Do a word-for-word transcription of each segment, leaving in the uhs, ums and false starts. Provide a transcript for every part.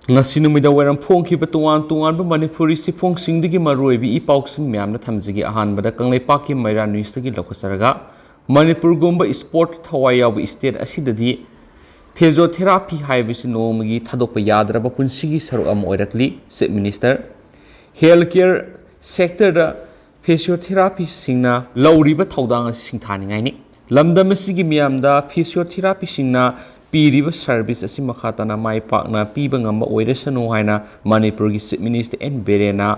ꯉꯁꯤ ꯅꯨꯃꯤꯗꯥꯡ ꯋꯥꯏꯔꯝ ꯐꯣꯡꯈꯤꯕ ꯇꯣꯉꯥꯟ ꯇꯣꯉꯥꯟꯕ ꯃꯅꯤꯄꯨꯔꯤ ꯆꯦꯐꯣꯡꯁꯤꯡꯗꯒꯤ ꯃꯔꯨꯑꯣꯏꯕ ꯏ ꯄꯥꯎꯁꯤꯡ ꯃꯌꯥꯝꯅ ꯊꯝꯖꯒꯦ꯫ ꯑꯍꯥꯟꯕꯗ ꯀꯪꯂꯩꯄꯥꯛꯀꯤ ꯃꯩꯔꯥ ꯅ꯭ꯌꯨꯁꯇꯒꯤ ꯂꯧꯈꯠꯆꯔꯒ, ꯃꯅꯤꯄꯨꯔꯒꯨꯝꯕ ꯏꯁꯄꯣꯔꯠ ꯊꯋꯥꯏ ꯌꯥꯎꯕ ꯏꯁꯇꯦꯠ ꯑꯁꯤꯗꯗꯤ ꯐꯤꯖꯤꯌꯣꯊꯦꯔꯥꯄꯤ ꯍꯥꯏꯕꯁꯤ ꯅꯣꯡꯃꯒꯤ ꯊꯥꯗꯣꯛꯄ ꯌꯥꯗ꯭ꯔꯕ ꯄꯨꯟꯁꯤꯒꯤ ꯁꯔꯨꯛ ꯑꯃ ꯑꯣꯏꯔꯛꯂꯤ꯫ ꯆꯤꯐ ꯃꯤꯅꯤꯁꯇꯔ, ꯍꯦꯜꯊ ꯀꯦꯌꯔ ꯁꯦꯛꯇꯔꯗ ꯐꯤꯖꯤꯌꯣꯊꯦꯔꯥꯄꯤꯁꯤꯡꯅ ꯂꯧꯔꯤꯕ ꯊꯧꯗꯥꯡ ꯑꯁꯤ ꯁꯤꯡꯊꯥꯅꯤꯡꯉꯥꯏꯅꯤ꯫ ꯂꯝꯗꯝ ꯑꯁꯤꯒꯤ ꯃꯤꯌꯥꯝꯗ ꯐꯤꯖꯤꯌꯣꯊꯦꯔꯥꯄꯤꯁꯤꯡꯅ ꯄꯤꯔꯤꯕ ꯁꯔꯚꯤꯁ ꯑꯁꯤ ꯃꯈꯥ ꯇꯥꯅ ꯃꯥꯏ ꯄꯥꯛꯅ ꯄꯤꯕ ꯉꯝꯕ ꯑꯣꯏꯔꯁꯅꯨ ꯍꯥꯏꯅ ꯃꯅꯤꯄꯨꯔꯒꯤ ꯆꯤꯐ ꯃꯤꯅꯤꯁꯇꯔ ꯑꯦꯟ ꯕꯤꯔꯦꯟꯅ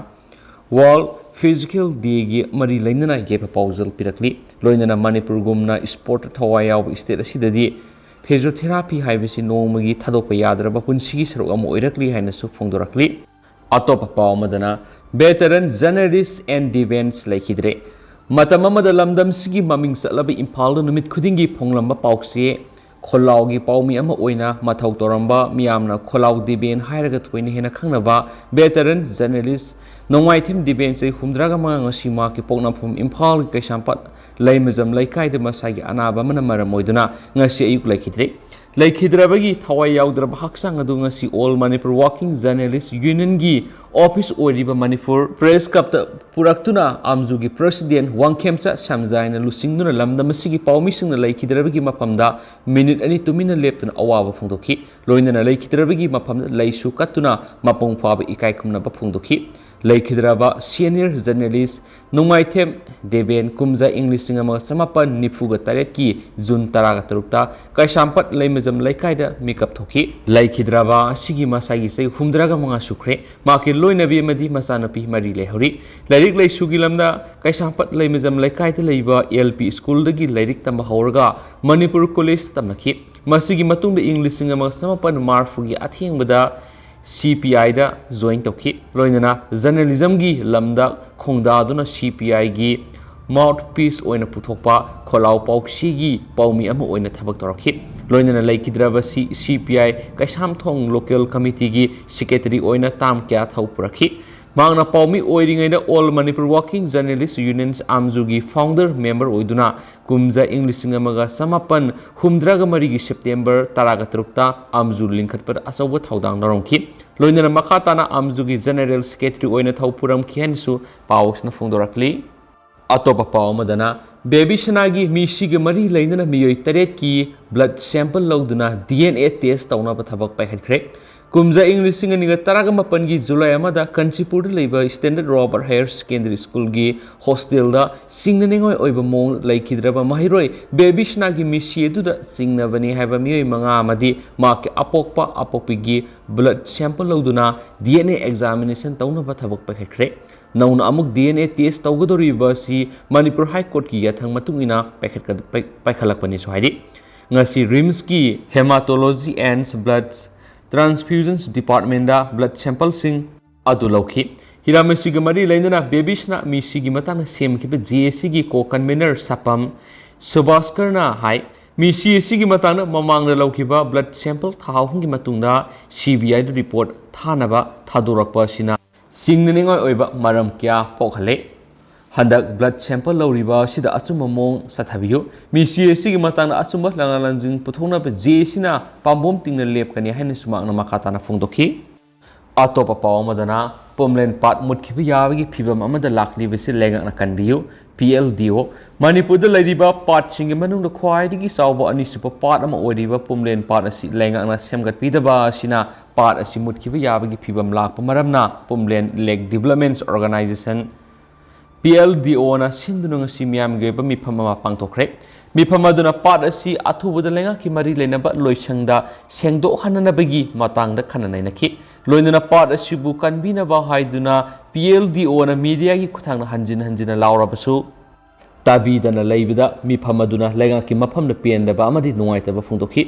ꯋꯥꯔꯜꯗ ꯐꯤꯖꯤꯀꯦꯜ ꯗꯦꯒꯤ ꯃꯔꯤ ꯂꯩꯅꯅ ꯌꯥꯏꯐ ꯄꯥꯎꯖꯦꯜ ꯄꯤꯔꯛꯂꯤ꯫ ꯂꯣꯏꯅꯅ ꯃꯅꯤꯄꯨꯔꯒꯨꯝꯅ ꯏꯁꯄꯣꯔꯠꯇ ꯊꯋꯥꯏ ꯌꯥꯎꯕ ꯏꯁꯇꯦꯠ ꯑꯁꯤꯗꯗꯤ ꯐꯤꯖꯤꯌꯣꯊꯦꯔꯥꯄꯤ ꯍꯥꯏꯕꯁꯤ ꯅꯣꯡꯃꯒꯤ ꯊꯥꯗꯣꯛꯄ ꯌꯥꯗ꯭ꯔꯕ ꯄꯨꯟꯁꯤꯒꯤ ꯁꯔꯨꯛ ꯑꯃ ꯑꯣꯏꯔꯛꯂꯤ ꯍꯥꯏꯅꯁꯨ ꯐꯣꯡꯗꯣꯔꯛꯂꯤ꯫ ꯑꯇꯣꯞꯄ ꯄꯥꯎ ꯑꯃꯗꯅ, veteran journalist and defense ꯂꯩꯈꯤꯗ꯭ꯔꯦ꯫ ꯃꯇꯝ ꯑꯃꯗ ꯂꯝꯗꯝꯁꯤꯒꯤ ꯃꯃꯤꯡ ꯆꯠꯂꯕ ꯏꯝꯐꯥꯜꯗ ꯅꯨꯃꯤꯠ ꯈꯨꯗꯤꯡꯒꯤ ꯐꯣꯡꯂꯝꯕ ꯄꯥꯎꯆꯦ ꯈꯣꯜꯂꯥꯎꯒꯤ ꯄꯥꯎꯃꯤ ꯑꯃ ꯑꯣꯏꯅ ꯃꯊꯧ ꯇꯧꯔꯝꯕ, ꯃꯤꯌꯥꯝꯅ ꯈꯣꯜꯂꯥꯎ ꯗꯦꯕꯦꯟ ꯍꯥꯏꯔꯒ ꯊꯣꯏꯅ ꯍꯦꯟꯅ ꯈꯪꯅꯕ veteran journalist ꯅꯣꯡꯃꯥꯏꯊꯦꯝ ꯗꯦꯕꯦꯟ, ꯆꯍꯤ ꯍꯨꯝꯗ꯭ꯔꯥꯒ ꯃꯉꯥ, ꯉꯁꯤ ꯃꯍꯥꯛꯀꯤ ꯄꯣꯛꯅꯐꯝ ꯏꯝꯐꯥꯜꯒꯤ ꯀꯩꯁꯥꯝꯄꯥꯠ ꯂꯩꯃꯖꯝ ꯂꯩꯀꯥꯏꯗ ꯃꯁꯥꯒꯤ ꯑꯅꯥꯕ ꯑꯃꯅ ꯃꯔꯝ ꯑꯣꯏꯗꯨꯅ ꯉꯁꯤ ꯑꯌꯨꯛ ꯂꯩꯈꯤꯗ꯭ꯔꯦ꯫ ꯂꯩꯈꯤꯗ꯭ꯔꯕꯒꯤ ꯊꯋꯥꯏ ꯌꯥꯎꯗ꯭ꯔꯕ ꯍꯛꯆꯥꯡ ꯑꯗꯨ ꯉꯁꯤ All Manipur Working Journalist Union ꯒꯤ ꯑꯣꯐꯤꯁ ꯑꯣꯏꯔꯤꯕ ꯃꯅꯤꯄꯨꯔ ꯄ꯭ꯔꯦꯁ ꯀ꯭ꯂꯕꯇ ꯄꯨꯔꯛꯇꯨꯅ ꯑꯥꯝꯖꯨꯒꯤ ꯄ꯭ꯔꯦꯁꯤꯗꯦꯟ ꯋꯥꯡꯈꯦꯝꯆꯥ ꯁꯝꯖꯥꯏꯅ ꯂꯨꯆꯤꯡꯗꯨꯅ ꯂꯝꯗꯝ ꯑꯁꯤꯒꯤ ꯄꯥꯎꯃꯤꯁꯤꯡꯅ ꯂꯩꯈꯤꯗ꯭ꯔꯕꯒꯤ ꯃꯐꯝꯗ ꯃꯤꯅꯤꯠ ꯑꯅꯤ ꯇꯨꯃꯤꯟꯅ ꯂꯦꯞꯇꯨꯅ ꯑꯋꯥꯕ ꯐꯣꯡꯗꯣꯛꯈꯤ꯫ ꯂꯣꯏꯅꯅ ꯂꯩꯈꯤꯗ꯭ꯔꯕꯒꯤ ꯃꯐꯝꯗ ꯂꯩꯁꯨ ꯀꯠꯇꯨꯅ ꯃꯄꯨꯡ ꯐꯥꯕ ꯏꯀꯥꯏ ꯈꯨꯝꯅꯕ ꯐꯣꯡꯗꯣꯛꯈꯤ꯫ ꯂꯩꯈꯤꯗ꯭ꯔꯕ senior journalist ꯅꯣꯡꯃꯥꯏꯊꯦꯝ ꯗꯦꯕꯦꯟ ꯀꯨꯝꯖꯥ ꯏꯪ ꯂꯤꯁꯤꯡ ꯑꯃꯒ ꯆꯃꯥꯄꯟ ꯅꯤꯐꯨꯒ ꯇꯔꯦꯠꯀꯤ ꯖꯨꯟ ꯇꯔꯥꯒ ꯇꯔꯨꯛꯇ ꯀꯩꯁꯥꯝꯄꯥꯠ ꯂꯩꯃꯖꯝ ꯂꯩꯀꯥꯏꯗ ꯃꯤꯀꯞ ꯊꯣꯛꯈꯤ꯫ ꯂꯩꯈꯤꯗ꯭ꯔꯕ ꯑꯁꯤꯒꯤ ꯃꯁꯥꯒꯤ ꯆꯍꯤ ꯍꯨꯝꯗ꯭ꯔꯥꯒ ꯃꯉꯥ ꯁꯨꯈ꯭ꯔꯦ꯫ ꯃꯍꯥꯛꯀꯤ ꯂꯣꯏꯅꯕꯤ ꯑꯃꯗꯤ ꯃꯆꯥꯅꯨꯄꯤ ꯃꯔꯤ ꯂꯩꯍꯧꯔꯤ꯫ ꯂꯥꯏꯔꯤꯛ ꯂꯩꯁꯨꯒꯤ ꯂꯝꯗ ꯀꯩꯁꯥꯝꯄꯥꯠ ꯂꯩꯃꯖꯝ ꯂꯩꯀꯥꯏꯗ ꯂꯩꯕ ꯑꯦꯜ ꯄꯤ ꯁ꯭ꯀꯨꯜꯗꯒꯤ ꯂꯥꯏꯔꯤꯛ ꯇꯝꯕ ꯍꯧꯔꯒ ꯃꯅꯤꯄꯨꯔ ꯀꯣꯂꯦꯖꯇ ꯇꯝꯂꯛꯈꯤ꯫ ꯃꯁꯤꯒꯤ ꯃꯇꯨꯡꯗ ꯏꯪ ꯂꯤꯁꯤꯡ ꯑꯃꯒ ꯆꯃꯥꯄꯟ ꯃꯔꯤꯐꯨꯒꯤ ꯑꯊꯦꯡꯕꯗ ꯁꯤ ꯄꯤ ꯑꯥꯏꯗ ꯖꯣꯏꯟ ꯇꯧꯈꯤ꯫ ꯂꯣꯏꯅꯅ ꯖꯔꯅꯦꯂꯤꯖꯝꯒꯤ ꯂꯝꯗ ꯈꯣꯡꯗꯥꯗꯨꯅ ꯁꯤ ꯄꯤ ꯑꯥꯏꯒꯤ ꯃꯥꯎꯠ ꯄꯤꯁ ꯑꯣꯏꯅ ꯄꯨꯊꯣꯛꯄ ꯈꯣꯜꯂꯥꯎ ꯄꯥꯎꯆꯦꯒꯤ ꯄꯥꯎꯃꯤ ꯑꯃ ꯑꯣꯏꯅ ꯊꯕꯛ ꯇꯧꯔꯛꯈꯤ꯫ ꯂꯣꯏꯅꯅ ꯂꯩꯈꯤꯗ꯭ꯔꯕ C, C P I Keisamthong local ꯀꯃꯤꯇꯤꯒꯤ ꯁꯦꯀ꯭ꯔꯦꯇꯔꯤ ꯑꯣꯏꯅ ꯇꯥꯝ ꯀꯌꯥ ꯊꯧ ꯄꯨꯔꯛꯈꯤ꯫ ꯃꯍꯥꯛꯅ ꯄꯥꯎꯃꯤ ꯑꯣꯏꯔꯤꯉꯩꯗ All Manipur Working Journalist Union, ꯑꯥꯝꯖꯨꯒꯤ founder member ꯑꯣꯏꯗꯨꯅ ꯀꯨꯝꯖꯥ ꯏꯪ ꯂꯤꯁꯤꯡ ꯑꯃꯒ ꯆꯃꯥꯄꯟ ꯍꯨꯝꯗ꯭ꯔꯥꯒ ꯃꯔꯤꯒꯤ September ꯇꯔꯥꯒ ꯇꯔꯨꯛꯇ ꯑꯥꯝꯖꯨ ꯂꯤꯡꯈꯠꯄꯗ ꯑꯆꯧꯕ ꯊꯧꯗꯥꯡ ꯂꯧꯔꯝꯈꯤ꯫ ꯂꯣꯏꯅꯅ ꯃꯈꯥ ꯇꯥꯅ ꯑꯥꯝꯖꯨꯒꯤ General Secretary ꯑꯣꯏꯅ ꯊꯧ ꯄꯨꯔꯝꯈꯤ ꯍꯥꯏꯅꯁꯨ ꯄꯥꯎ ꯑꯁꯤꯅ ꯐꯣꯡꯗꯣꯔꯛꯂꯤ꯫ ꯑꯇꯣꯞꯄ ꯄꯥꯎ ꯑꯃꯗꯅ, ꯕꯦꯕꯤ ꯁꯅꯥꯒꯤ ꯃꯤꯁꯤꯒ ꯃꯔꯤ ꯂꯩꯅꯅ ꯃꯤꯑꯣꯏ ꯇꯔꯦꯠꯀꯤ blood sample ꯂꯧꯗꯨꯅ D N A test ꯇꯧꯅꯕ ꯊꯕꯛ ꯄꯥꯏꯈꯠꯈ꯭ꯔꯦ꯫ ꯀꯨꯝꯖꯥ ꯏꯪ ꯂꯤꯁꯤꯡ ꯑꯅꯤꯒ ꯇꯔꯥꯒ ꯃꯥꯄꯟꯒꯤ July ꯑꯃꯗ ꯀꯥꯟꯆꯤꯄꯨꯔꯗ ꯂꯩꯕ Standard Robert Higher Secondary Schoolꯒꯤ hostelꯗ ꯆꯤꯡꯅꯅꯤꯡꯉꯥꯏ ꯑꯣꯏꯕ ꯃꯑꯣꯡꯗ ꯂꯩꯈꯤꯗ꯭ꯔꯕ ꯃꯍꯩꯔꯣꯏ ꯕꯦꯕꯤ ꯁꯅꯥꯒꯤ ꯃꯤꯁꯤ ꯑꯗꯨꯗ ꯆꯤꯡꯅꯕꯅꯤ ꯍꯥꯏꯕ ꯃꯤꯑꯣꯏ ꯃꯉꯥ ꯑꯃꯗꯤ ꯃꯍꯥꯛꯀꯤ ꯑꯄꯣꯛꯄ ꯑꯄꯣꯛꯄꯤꯒꯤ blood sample ꯂꯧꯗꯨꯅ D N A examination ꯇꯧꯅꯕ ꯊꯕꯛ ꯄꯥꯏꯈꯠꯈ꯭ꯔꯦ꯫ ꯅꯧꯅ ꯑꯃꯨꯛ D N A test ꯇꯧꯒꯗꯧꯔꯤꯕ ꯑꯁꯤ ꯃꯅꯤꯄꯨꯔ High Courtꯀꯤ ꯌꯥꯊꯪ ꯃꯇꯨꯡ ꯏꯟꯅ ꯄꯥꯏꯈꯠꯀ-, ꯄꯥꯏ-, ꯄꯥꯏꯈꯠꯂꯛꯄꯅꯤꯁꯨ ꯍꯥꯏꯔꯤ꯫ ꯉꯁꯤ RIMSꯀꯤ Hematology and Blood Transfusions Departmentꯗ blood sampleꯁꯤꯡ ꯑꯗꯨ ꯂꯧꯈꯤ꯫ ꯍꯤꯔꯝ ꯑꯁꯤꯒ ꯃꯔꯤ ꯂꯩꯅꯅ ꯕꯦꯕꯤ ꯁꯅꯥ ꯃꯤꯁꯤꯒꯤ ꯃꯇꯥꯡꯗ ꯁꯦꯝꯈꯤꯕ JACꯒꯤ co-convener ꯁꯄꯝ ꯁꯨꯕꯥꯁꯀꯔꯅ ꯍꯥꯏ, ꯃꯤꯁꯤ ꯑꯁꯤꯒꯤ ꯃꯇꯥꯡꯗ ꯃꯃꯥꯡꯗ ꯂꯧꯈꯤꯕ blood sample ꯊꯥ ꯑꯍꯨꯝꯒꯤ ꯃꯇꯨꯡꯗ CBIꯗ report ꯊꯥꯅꯕ ꯊꯥꯗꯣꯔꯛꯄ ꯑꯁꯤꯅ ꯆꯤꯡꯅꯅꯤꯡꯉꯥꯏ ꯑꯣꯏꯕ ꯃꯔꯝ ꯀꯌꯥ ꯄꯣꯛꯍꯜꯂꯦ꯫ ꯍꯟꯗꯛ blood sample ꯂꯧꯔꯤꯕ ꯑꯁꯤꯗ ꯑꯆꯨꯝꯕ ꯃꯑꯣꯡ ꯆꯠꯊꯕꯤꯌꯨ꯫ ꯃꯤꯁꯤ ꯑꯁꯤꯒꯤ ꯃꯇꯥꯡꯗ ꯑꯆꯨꯝꯕ ꯂꯥꯟꯅ ꯂꯥꯟꯖꯤꯡ ꯄꯨꯊꯣꯛꯅꯕ JACꯅ ꯄꯥꯝꯕꯣꯝ ꯇꯤꯡꯅ ꯂꯦꯞꯀꯅꯤ ꯍꯥꯏꯅꯁꯨ ꯃꯍꯥꯛꯅ ꯃꯈꯥ ꯇꯥꯅ ꯐꯣꯡꯗꯣꯛꯈꯤ꯫ ꯑꯇꯣꯞꯄ ꯄꯥꯎ ꯑꯃꯗꯅ, ꯄꯨꯝꯂꯦꯟ ꯄꯥꯠ ꯃꯨꯠꯈꯤꯕ ꯌꯥꯕꯒꯤ ꯐꯤꯚꯝ ꯑꯃꯗ ꯂꯥꯛꯂꯤꯕꯁꯤ ꯂꯩꯉꯥꯛꯅ ꯀꯟꯕꯤꯌꯨ꯫ PLDO, ꯃꯅꯤꯄꯨꯔꯗ ꯂꯩꯔꯤꯕ ꯄꯥꯠꯁꯤꯡꯒꯤ ꯃꯅꯨꯡꯗ ꯈ꯭ꯋꯥꯏꯗꯒꯤ ꯆꯥꯎꯕ ꯑꯅꯤꯁꯨꯕ ꯄꯥꯠ ꯑꯃ ꯑꯣꯏꯔꯤꯕ ꯄꯨꯝꯂꯦꯟ ꯄꯥꯠ ꯑꯁꯤ ꯂꯩꯉꯥꯛꯅ ꯁꯦꯝꯒꯠꯄꯤꯗꯕ ꯑꯁꯤꯅ ꯄꯥꯠ ꯑꯁꯤ ꯃꯨꯠꯈꯤꯕ ꯌꯥꯕꯒꯤ ꯐꯤꯚꯝ ꯂꯥꯛꯄ ꯃꯔꯝꯅ ꯄꯨꯝꯂꯦꯟ Lake Development Organization, PLDOꯅ ꯁꯤꯟꯗꯨꯅ ꯉꯁꯤ ꯃꯤꯌꯥꯝꯒꯤ ꯑꯣꯏꯕ ꯃꯤꯐꯝ ꯑꯃ ꯄꯥꯡꯊꯣꯛꯈ꯭ꯔꯦ꯫ ꯃꯤꯐꯝ ꯑꯗꯨꯅ ꯄꯥꯠ ꯑꯁꯤ ꯑꯊꯨꯕꯗ ꯂꯩꯉꯥꯛꯀꯤ ꯃꯔꯤ ꯂꯩꯅꯕ ꯂꯣꯏꯁꯪꯗ ꯁꯦꯡꯗꯣꯛꯍꯟꯅꯕꯒꯤ ꯃꯇꯥꯡꯗ ꯈꯟꯅ ꯅꯩꯅꯈꯤ꯫ ꯂꯣꯏꯅꯅ ꯄꯥꯠ ꯑꯁꯤꯕꯨ ꯀꯟꯕꯤꯅꯕ ꯍꯥꯏꯗꯨꯅ PLDOꯅ mediaꯒꯤ ꯈꯨꯠꯊꯥꯡꯗ ꯍꯟꯖꯤꯟ ꯍꯟꯖꯤꯟꯅ ꯂꯥꯎꯔꯕꯁꯨ, ꯇꯥꯕꯤꯗꯅ ꯂꯩꯕꯗ ꯃꯤꯐꯝ ꯑꯗꯨꯅ ꯂꯩꯉꯥꯛꯀꯤ ꯃꯐꯝꯗ ꯄꯦꯟꯗꯕ ꯑꯃꯗꯤ ꯅꯨꯡꯉꯥꯏꯇꯕ ꯐꯣꯡꯗꯣꯛꯈꯤ꯫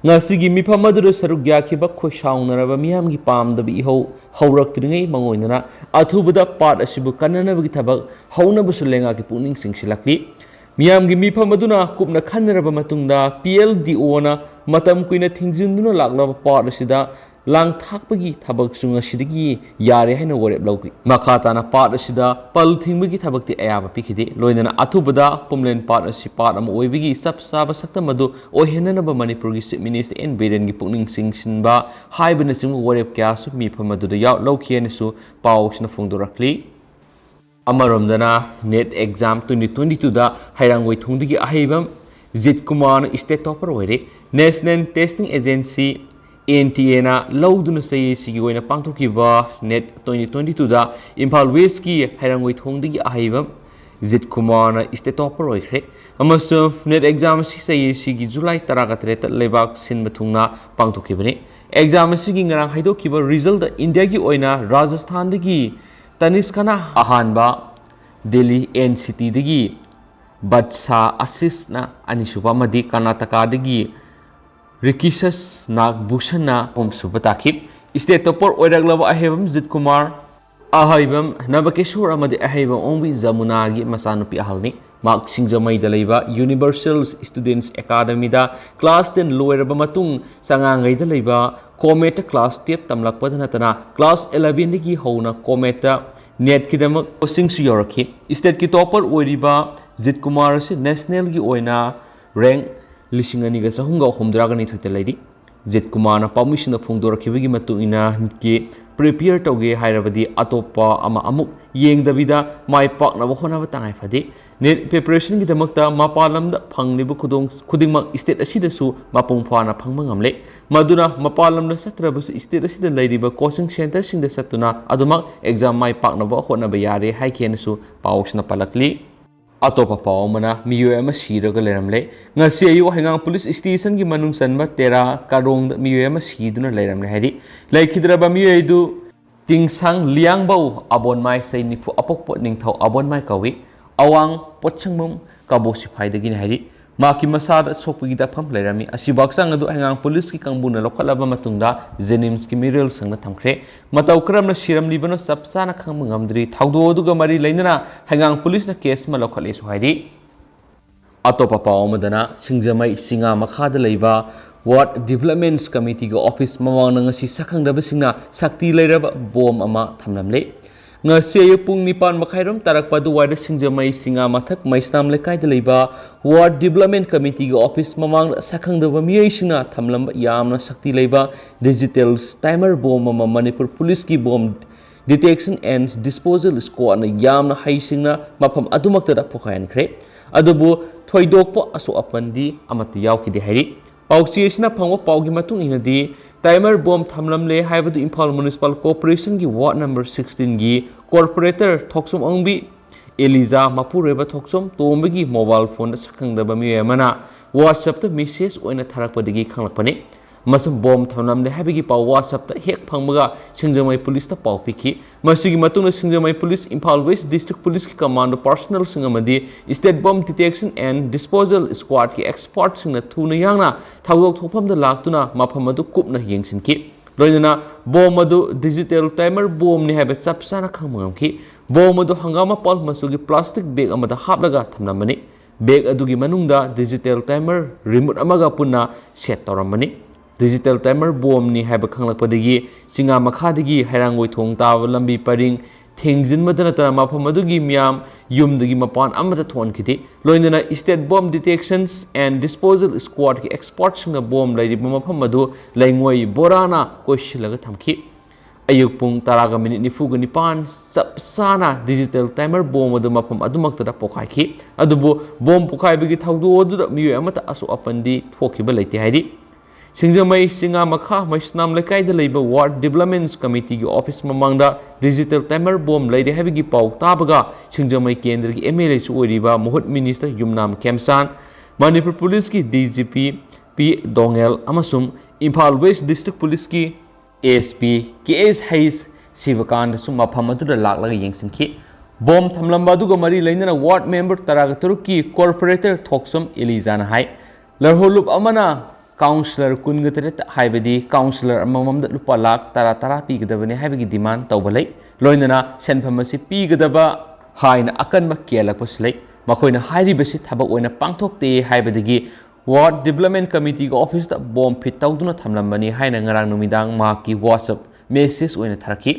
ꯉꯁꯤꯒꯤ ꯃꯤꯐꯝ ꯑꯗꯨꯗ ꯁꯔꯨꯛ ꯌꯥꯈꯤꯕ ꯈꯣꯏꯁꯥꯎꯅꯔꯕ ꯃꯤꯌꯥꯝꯒꯤ ꯄꯥꯝꯗꯕ ꯏꯍꯧ ꯍꯧꯔꯛꯇ꯭ꯔꯤꯉꯩ ꯃꯉꯣꯏꯗꯅ ꯑꯊꯨꯕꯗ ꯄꯥꯠ ꯑꯁꯤꯕꯨ ꯀꯟꯅꯅꯕꯒꯤ ꯊꯕꯛ ꯍꯧꯅꯕꯁꯨ ꯂꯩꯉꯥꯛꯀꯤ ꯄꯨꯛꯅꯤꯡ ꯆꯤꯡꯁꯤꯜꯂꯛꯂꯤ꯫ ꯃꯤꯌꯥꯝꯒꯤ ꯃꯤꯐꯝ ꯑꯗꯨꯅ ꯀꯨꯞꯅ ꯈꯟꯅꯔꯕ ꯃꯇꯨꯡꯗ PLDOꯅ ꯃꯇꯝ ꯀꯨꯏꯅ ꯊꯤꯡꯖꯤꯟꯗꯨꯅ ꯂꯥꯛꯂꯕ ꯄꯥꯠ ꯑꯁꯤꯗ ꯂꯥꯡꯊꯥꯛꯄꯒꯤ ꯊꯕꯛꯁꯨ ꯉꯁꯤꯗꯒꯤ ꯌꯥꯔꯦ ꯍꯥꯏꯅ ꯋꯥꯔꯦꯞ ꯂꯧꯈꯤ꯫ ꯃꯈꯥ ꯇꯥꯅ ꯄꯥꯠ ꯑꯁꯤꯗ ꯄꯜ ꯊꯤꯡꯕꯒꯤ ꯊꯕꯛꯇꯤ ꯑꯌꯥꯕ ꯄꯤꯈꯤꯗꯦ꯫ ꯂꯣꯏꯅꯅ ꯑꯊꯨꯕꯗ ꯄꯨꯝꯂꯦꯟ ꯄꯥꯠ ꯑꯁꯤ ꯄꯥꯠ ꯑꯃ ꯑꯣꯏꯕꯒꯤ ꯆꯞ ꯆꯥꯕ ꯁꯛꯇꯝ ꯑꯗꯨ ꯑꯣꯏꯍꯟꯅꯅꯕ ꯃꯅꯤꯄꯨꯔꯒꯤ Chief Minister ꯑꯦꯟ ꯕꯤꯔꯦꯟꯒꯤ ꯄꯨꯛꯅꯤꯡ ꯆꯤꯡꯁꯤꯟꯕ ꯍꯥꯏꯕꯅꯆꯤꯡꯕ ꯋꯥꯔꯦꯞ ꯀꯌꯥꯁꯨ ꯃꯤꯐꯝ ꯑꯗꯨꯗ ꯌꯥꯎ-, ꯂꯧꯈꯤ ꯍꯥꯏꯅꯁꯨ ꯄꯥꯎꯁꯤꯅ ꯐꯣꯡꯗꯣꯔꯛꯂꯤ꯫ ꯑꯃꯔꯣꯝꯗꯅ NET exam twenty twenty twoꯗ ꯍꯩꯔꯥꯡꯒꯣꯏ ꯊꯣꯡꯗꯒꯤ ꯑꯍꯩꯕ ꯖꯤꯠ ꯀꯨꯃꯥꯔꯅ state topper ꯑꯣꯏꯔꯦ꯫ National Testing Agency, N T Aꯅ ꯂꯧꯗꯨꯅ ꯆꯍꯤ ꯑꯁꯤꯒꯤ ꯑꯣꯏꯅ ꯄꯥꯡꯊꯣꯛꯈꯤꯕ NET twenty twenty twoꯗ ꯏꯝꯐꯥꯜ Westꯀꯤ ꯍꯩꯔꯥꯡꯒꯣꯏ ꯊꯣꯡꯗꯒꯤ ꯑꯍꯩꯕ ꯖꯤꯠ ꯀꯨꯃꯥꯔꯅ state topper ꯑꯣꯏꯈ꯭ꯔꯦ꯫ ꯑꯃꯁꯨꯡ NET exam ꯑꯁꯤ ꯆꯍꯤ ꯑꯁꯤꯒꯤ July ꯇꯔꯥꯒ ꯇꯔꯦꯠꯇ ꯂꯩꯕꯥꯛ ꯁꯤꯟꯕ ꯊꯨꯡꯅ ꯄꯥꯡꯊꯣꯛꯈꯤꯕꯅꯤ꯫ Exam ꯑꯁꯤꯒꯤ ꯉꯔꯥꯡ ꯍꯥꯏꯗꯣꯛꯈꯤꯕ resultꯗ ꯏꯟꯗꯤꯌꯥꯒꯤ ꯑꯣꯏꯅ ꯔꯥꯖꯁꯊꯥꯟꯗꯒꯤ ꯇꯅꯤꯁꯀꯅ ꯑꯍꯥꯟꯕ, ꯗꯦꯜꯂꯤ NCTꯗꯒꯤ ꯕꯠꯁꯥ ꯑꯁꯤꯁꯅ ꯑꯅꯤꯁꯨꯕ ꯑꯃꯗꯤ ꯀꯔꯅꯥꯇꯀꯥꯗꯒꯤ ꯔꯤꯀꯤꯁꯁ ꯅꯥꯒꯚꯨꯁꯟꯅ ꯑꯍꯨꯝꯁꯨꯕ ꯇꯥꯈꯤ꯫ State topper ꯑꯣꯏꯔꯛꯂꯕ ꯑꯍꯩꯕꯝ ꯖꯤꯠ ꯀꯨꯃꯥꯔ, ꯑꯍꯩꯕꯝ ꯅꯕꯀꯤꯁꯣꯔ ꯑꯃꯗꯤ ꯑꯍꯩꯕꯝ ꯑꯣꯡꯕꯤ ꯖꯃꯨꯅꯥꯒꯤ ꯃꯆꯥꯅꯨꯄꯤ ꯑꯍꯜꯅꯤ꯫ ꯃꯍꯥꯛ ꯁꯤꯡꯖꯃꯩꯗ ꯂꯩꯕ Universal Students Academyꯗ class ten ꯂꯣꯏꯔꯕ ꯃꯇꯨꯡ ꯆꯉꯥꯡꯒꯩꯗ ꯂꯩꯕ COMETꯇ class twelve ꯇꯝꯂꯛꯄꯗ ꯅꯠꯇꯅ class elevenꯗꯒꯤ ꯍꯧꯅ COMETꯇ NETꯀꯤꯗꯃꯛ coachingꯁꯨ ꯌꯧꯔꯛꯈꯤ꯫ Stateꯀꯤ topper ꯑꯣꯏꯔꯤꯕ ꯖꯤꯠ ꯀꯨꯃꯥꯔ ꯑꯁꯤ nationalꯒꯤ ꯑꯣꯏꯅ rank ꯂꯤꯁꯤꯡ ꯑꯅꯤꯒ ꯆꯍꯨꯝꯒ ꯍꯨꯝꯗ꯭ꯔꯥꯒ ꯅꯤꯊꯣꯏꯗ ꯂꯩꯔꯤ꯫ ꯖꯤꯠ ꯀꯨꯃꯥꯔꯅ ꯄꯥꯎꯃꯤꯁꯤꯡꯗ ꯐꯣꯡꯗꯣꯔꯛꯈꯤꯕꯒꯤ ꯃꯇꯨꯡ ꯏꯟꯅ NETꯀꯤ prepare ꯇꯧꯒꯦ ꯍꯥꯏꯔꯕꯗꯤ ꯑꯇꯣꯞꯄ ꯑꯃ ꯑꯃꯨꯛ ꯌꯦꯡꯗꯕꯤꯗ ꯃꯥꯏ ꯄꯥꯛꯅꯕ ꯍꯣꯠꯅꯕ ꯇꯉꯥꯏ ꯐꯗꯦ꯫ NET preparationꯒꯤꯗꯃꯛꯇ ꯃꯄꯥꯟ ꯂꯝꯗ ꯐꯪꯂꯤꯕ ꯈꯨꯗꯣꯡ ꯈꯨꯗꯤꯡꯃꯛ state ꯑꯁꯤꯗꯁꯨ ꯃꯄꯨꯡ ꯐꯥꯅ ꯐꯪꯕ ꯉꯝꯂꯦ꯫ ꯃꯗꯨꯅ ꯃꯄꯥꯟ ꯂꯝꯗ ꯆꯠꯇ꯭ꯔꯕꯁꯨ state ꯑꯁꯤꯗ ꯂꯩꯔꯤꯕ coaching centreꯁꯤꯡꯗ ꯆꯠꯇꯨꯅ ꯑꯗꯨꯃꯛ exam ꯃꯥꯏ ꯄꯥꯛꯅꯕ ꯍꯣꯠꯅꯕ ꯌꯥꯔꯦ ꯍꯥꯏꯈꯤ ꯍꯥꯏꯅꯁꯨ ꯄꯥꯎꯁꯤꯅ ꯄꯜꯂꯛꯂꯤ꯫ ꯑꯇꯣꯞꯄ ꯄꯥꯎ ꯑꯃꯅ ꯃꯤꯑꯣꯏ ꯑꯃ ꯁꯤꯔꯒ ꯂꯩꯔꯝꯂꯦ꯫ ꯉꯁꯤ ꯑꯌꯨꯛ ꯍꯩꯉꯥꯡ police stationꯒꯤ ꯃꯅꯨꯡ ꯆꯟꯕ ꯇꯦꯔꯥ ꯀꯥꯔꯣꯡꯗ ꯃꯤꯑꯣꯏ ꯑꯃ ꯁꯤꯗꯨꯅ ꯂꯩꯔꯝꯂꯦ ꯍꯥꯏꯔꯤ꯫ ꯂꯩꯈꯤꯗ꯭ꯔꯕ ꯃꯤꯑꯣꯏ ꯑꯗꯨ ꯇꯤꯡꯁꯥꯡ ꯂꯤꯌꯥꯡꯕꯧ ꯑꯕꯣꯟꯃꯥꯏ ꯆꯍꯤ ꯅꯤꯐꯨ ꯑꯄꯣꯛꯄ ꯅꯤꯡꯊꯧ ꯑꯕꯣꯟꯃꯥꯏ ꯀꯧꯏ꯫ ꯑꯋꯥꯡ ꯄꯣꯠꯁꯪꯕꯝ ꯀꯕꯣ ꯁꯤꯐꯥꯏꯗꯒꯤꯅꯤ ꯍꯥꯏꯔꯤ꯫ ꯃꯍꯥꯛꯀꯤ ꯃꯁꯥꯗ ꯁꯣꯛꯄꯒꯤ ꯗꯥꯛꯐꯝ ꯂꯩꯔꯝꯃꯤ꯫ ꯑꯁꯤꯕꯨ ꯍꯛꯆꯥꯡ ꯑꯗꯨ ꯍꯩꯉꯥꯡ policeꯀꯤ ꯀꯥꯡꯕꯨꯅ ꯂꯧꯈꯠꯂꯕ ꯃꯇꯨꯡꯗ JNIMSꯀꯤ ꯃꯤꯔꯣꯜꯁꯪꯗ ꯊꯝꯈ꯭ꯔꯦ꯫ ꯃꯇꯧ ꯀꯔꯝꯅ ꯁꯤꯔꯝꯂꯤꯕꯅꯣ ꯆꯞ ꯆꯥꯅ ꯈꯪꯕ ꯉꯝꯗ꯭ꯔꯤ꯫ ꯊꯧꯗꯣꯛ ꯑꯗꯨꯒ ꯃꯔꯤ ꯂꯩꯅꯅ ꯍꯩꯉꯥꯡ policeꯅ case ꯑꯃ ꯂꯧꯈꯠꯂꯦꯁꯨ ꯍꯥꯏꯔꯤ꯫ ꯑꯇꯣꯞꯄ ꯄꯥꯎ ꯑꯃꯗꯅ ꯁꯤꯡꯖꯃꯩ ꯆꯤꯉꯥ ꯃꯈꯥꯗ ꯂꯩꯕ Ward Developments Committeeꯒꯤ office ꯃꯃꯥꯡꯗ ꯉꯁꯤ ꯁꯛꯈꯪꯗꯕꯁꯤꯡꯅ ꯁꯛꯇꯤ ꯂꯩꯔꯕ ꯕꯣꯝ ꯑꯃ ꯊꯝꯂꯝꯂꯦ꯫ ꯉꯁꯤ ꯑꯌꯨꯛ ꯄꯨꯡ ꯅꯤꯄꯥꯟ ꯃꯈꯥꯏꯔꯣꯝ ꯇꯥꯔꯛꯄ ꯑꯗꯨꯋꯥꯏꯗ ꯁꯤꯡꯖꯃꯩ ꯁꯤꯡꯉꯥ ꯃꯊꯛ ꯃꯩꯁꯅꯥꯝ ꯂꯩꯀꯥꯏꯗ ꯂꯩꯕ Ward Development Committeeꯒꯤ office ꯃꯃꯥꯡꯗ ꯁꯛꯈꯪꯗꯕ ꯃꯤꯑꯣꯏꯁꯤꯡꯅ ꯊꯝꯂꯝꯕ ꯌꯥꯝꯅ ꯁꯛꯇꯤ ꯂꯩꯕ digital timer ꯕꯣꯝ ꯑꯃ ꯃꯅꯤꯄꯨꯔ ꯄꯨꯂꯤꯁꯀꯤ ꯕꯣꯝ Detection and Disposal Squadꯅ ꯌꯥꯝꯅ ꯍꯩꯁꯤꯡꯅ ꯃꯐꯝ ꯑꯗꯨꯃꯛꯇꯗ ꯄꯣꯈꯥꯏꯍꯟꯈ꯭ꯔꯦ꯫ ꯑꯗꯨꯕꯨ ꯊꯣꯏꯗꯣꯛꯄ ꯑꯁꯣꯛ ꯑꯄꯟꯗꯤ ꯑꯃꯠꯇ ꯌꯥꯎꯈꯤꯗꯦ ꯍꯥꯏꯔꯤ꯫ ꯄꯥꯎꯆꯦ ꯑꯁꯤꯅ ꯐꯪꯕ ꯄꯥꯎꯒꯤ ꯃꯇꯨꯡ ꯏꯟꯅꯗꯤ, timer ꯕꯣꯝ ꯊꯝꯂꯝꯂꯦ ꯍꯥꯏꯕꯗꯨ Imphal Municipal Corporationꯒꯤ Ward number sixteenꯒꯤ Corporator ꯊꯣꯛꯆꯣꯝ ꯑꯣꯡꯕꯤ ꯑꯦꯂꯤꯖꯥ, ꯃꯄꯨꯔꯣꯏꯕ ꯊꯣꯛꯆꯣꯝ ꯇꯣꯝꯕꯒꯤ mobile phoneꯗ ꯁꯛꯈꯪꯗꯕ ꯃꯤꯑꯣꯏ ꯑꯃꯅ WhatsAppꯇ message ꯑꯣꯏꯅ ꯊꯥꯔꯛꯄꯗꯒꯤ ꯈꯪꯂꯛꯄꯅꯤ꯫ ꯃꯁꯤ ꯕꯣꯝ ꯊꯝꯂꯝꯂꯦ ꯍꯥꯏꯕꯒꯤ ꯄꯥꯎ WhatsAppꯇ ꯍꯦꯛ ꯐꯪꯕꯒ ꯁꯤꯡꯖꯃꯩ ꯄꯨꯂꯤꯁꯇ ꯄꯥꯎ ꯄꯤꯈꯤ꯫ ꯃꯁꯤꯒꯤ ꯃꯇꯨꯡꯗ ꯁꯤꯡꯖꯃꯩ ꯄꯨꯂꯤꯁ, ꯏꯝꯐꯥꯜ West District ꯄꯨꯂꯤꯁꯀꯤ commando personnelꯁꯤꯡ ꯑꯃꯗꯤ state bomb detection and disposal squadꯀꯤ expertꯁꯤꯡꯅ ꯊꯨꯅ ꯌꯥꯡꯅ ꯊꯧꯗꯣꯛ ꯊꯣꯛꯐꯝꯗ ꯂꯥꯛꯇꯨꯅ ꯃꯐꯝ ꯑꯗꯨ ꯀꯨꯞꯅ ꯌꯦꯡꯁꯤꯟꯈꯤ꯫ ꯂꯣꯏꯅꯅ ꯕꯣꯝ ꯑꯗꯨ digital timer ꯕꯣꯝꯅꯤ ꯍꯥꯏꯕ ꯆꯞ ꯆꯥꯅ ꯈꯪꯕ ꯉꯝꯈꯤ꯫ ꯕꯣꯝ ꯑꯗꯨ ꯍꯪꯒꯥꯝ ꯃꯄꯥꯜ ꯃꯆꯨꯒꯤ plastic bag ꯑꯃꯗ ꯍꯥꯞꯂꯒ ꯊꯝꯂꯝꯕꯅꯤ꯫ Bag ꯑꯗꯨꯒꯤ ꯃꯅꯨꯡꯗ digital timer remote ꯑꯃꯒ ꯄꯨꯟꯅ set ꯇꯧꯔꯝꯕꯅꯤ꯫ Digital timer ꯕꯣꯝꯅꯤ ꯍꯥꯏꯕ ꯈꯪꯂꯛꯄꯗꯒꯤ ꯆꯤꯡꯉꯥ ꯃꯈꯥꯗꯒꯤ ꯍꯩꯔꯥꯡꯒꯣꯏ ꯊꯣꯡ ꯇꯥꯕ ꯂꯝꯕꯤ ꯄꯔꯤꯡ ꯊꯤꯡꯖꯤꯟꯕꯗ ꯅꯠꯇꯅ ꯃꯐꯝ ꯑꯗꯨꯒꯤ ꯃꯤꯌꯥꯝ ꯌꯨꯝꯗꯒꯤ ꯃꯄꯥꯟ ꯑꯃꯠꯇ ꯊꯣꯛꯍꯟꯈꯤꯗꯦ꯫ ꯂꯣꯏꯅꯅ state bomb detection and disposal squadꯀꯤ expertꯁꯤꯡꯅ ꯕꯣꯝ ꯂꯩꯔꯤꯕ ꯃꯐꯝ ꯑꯗꯨ ꯂꯩꯉꯣꯏ ꯕꯣꯔꯥꯅ ꯀꯣꯏꯁꯤꯜꯂꯒ ꯊꯝꯈꯤ꯫ ꯑꯌꯨꯛ ꯄꯨꯡ ꯇꯔꯥꯒ minute ꯅꯤꯐꯨꯒ ꯅꯤꯄꯥꯟ ꯆꯞ ꯆꯥꯅ digital timer ꯕꯣꯝ ꯑꯗꯨ ꯃꯐꯝ ꯑꯗꯨꯃꯛꯇꯗ ꯄꯣꯈꯥꯏꯈꯤ꯫ ꯑꯗꯨꯕꯨ ꯕꯣꯝ ꯄꯣꯈꯥꯏꯕꯒꯤ ꯊꯧꯗꯣꯛ ꯑꯗꯨꯗ ꯃꯤꯑꯣꯏ ꯑꯃꯠꯇ ꯑꯁꯣꯛ ꯑꯄꯟꯗꯤ ꯊꯣꯛꯈꯤꯕ ꯂꯩꯇꯦ ꯍꯥꯏꯔꯤ꯫ ꯁꯤꯡꯖꯃꯩ ꯆꯤꯡꯉꯥ ꯃꯈꯥ ꯃꯩꯁꯅꯥꯝ ꯂꯩꯀꯥꯏꯗ ꯂꯩꯕ Ward Developments Committeeꯒꯤ office ꯃꯃꯥꯡꯗ digital timer ꯕꯣꯝ ꯂꯩꯔꯦ ꯍꯥꯏꯕꯒꯤ ꯄꯥꯎ ꯇꯥꯕꯒ ꯁꯤꯡꯖꯃꯩ ꯀꯦꯟꯗ꯭ꯔꯒꯤ MLAꯁꯨ ꯑꯣꯏꯔꯤꯕ ꯃꯍꯨꯠ ꯃꯤꯅꯤꯁꯇꯔ ꯌꯨꯝꯅꯥꯝ ꯈꯦꯝꯆꯥꯟ, ꯃꯅꯤꯄꯨꯔ ꯄꯨꯂꯤꯁꯀꯤ DGP ꯄꯤ ꯗꯣꯉꯦꯜ ꯑꯃꯁꯨꯡ ꯏꯝꯐꯥꯜ West District ꯄꯨꯂꯤꯁꯀꯤ SP ꯀꯦ ꯑꯦꯁ ꯍꯩꯁ ꯁꯤꯕꯀꯥꯟꯗꯁꯨ ꯃꯐꯝ ꯑꯗꯨꯗ ꯂꯥꯛꯂꯒ ꯌꯦꯡꯁꯤꯟꯈꯤ꯫ ꯕꯣꯝ ꯊꯝꯂꯝꯕ ꯑꯗꯨꯒ ꯃꯔꯤ ꯂꯩꯅꯅ ward member ꯇꯔꯥꯒ ꯇꯔꯨꯛꯀꯤ corporator ꯊꯣꯛꯆꯣꯝ ꯑꯦꯂꯤꯖꯥꯅ ꯍꯥꯏ, ꯂꯔꯍꯣꯂꯨꯞ ꯑꯃꯅ councillor ꯀꯨꯟꯒ ꯇꯔꯦꯠ, ꯍꯥꯏꯕꯗꯤ councillor ꯑꯃꯃꯝꯗ ꯂꯨꯄꯥ ꯂꯥꯈ ꯇꯔꯥ ꯇꯔꯥ ꯄꯤꯒꯗꯕꯅꯤ ꯍꯥꯏꯕꯒꯤ demand ꯇꯧꯕ ꯂꯩ꯫ ꯂꯣꯏꯅꯅ ꯁꯦꯟꯐꯝ ꯑꯁꯤ ꯄꯤꯒꯗꯕ ꯍꯥꯏꯅ ꯑꯀꯟꯕ ꯀꯦꯜꯂꯛꯄꯁꯨ ꯂꯩ꯫ ꯃꯈꯣꯏꯅ ꯍꯥꯏꯔꯤꯕꯁꯤ ꯊꯕꯛ ꯑꯣꯏꯅ ꯄꯥꯡꯊꯣꯛꯇꯦ ꯍꯥꯏꯕꯗꯒꯤ Ward Development Committeeꯒꯤ officeꯇ bomb fit ꯇꯧꯗꯨꯅ ꯊꯝꯂꯝꯕꯅꯤ ꯍꯥꯏꯅ ꯉꯔꯥꯡ ꯅꯨꯃꯤꯗꯥꯡ ꯃꯍꯥꯛꯀꯤ WhatsApp message ꯑꯣꯏꯅ ꯊꯥꯔꯛꯈꯤ꯫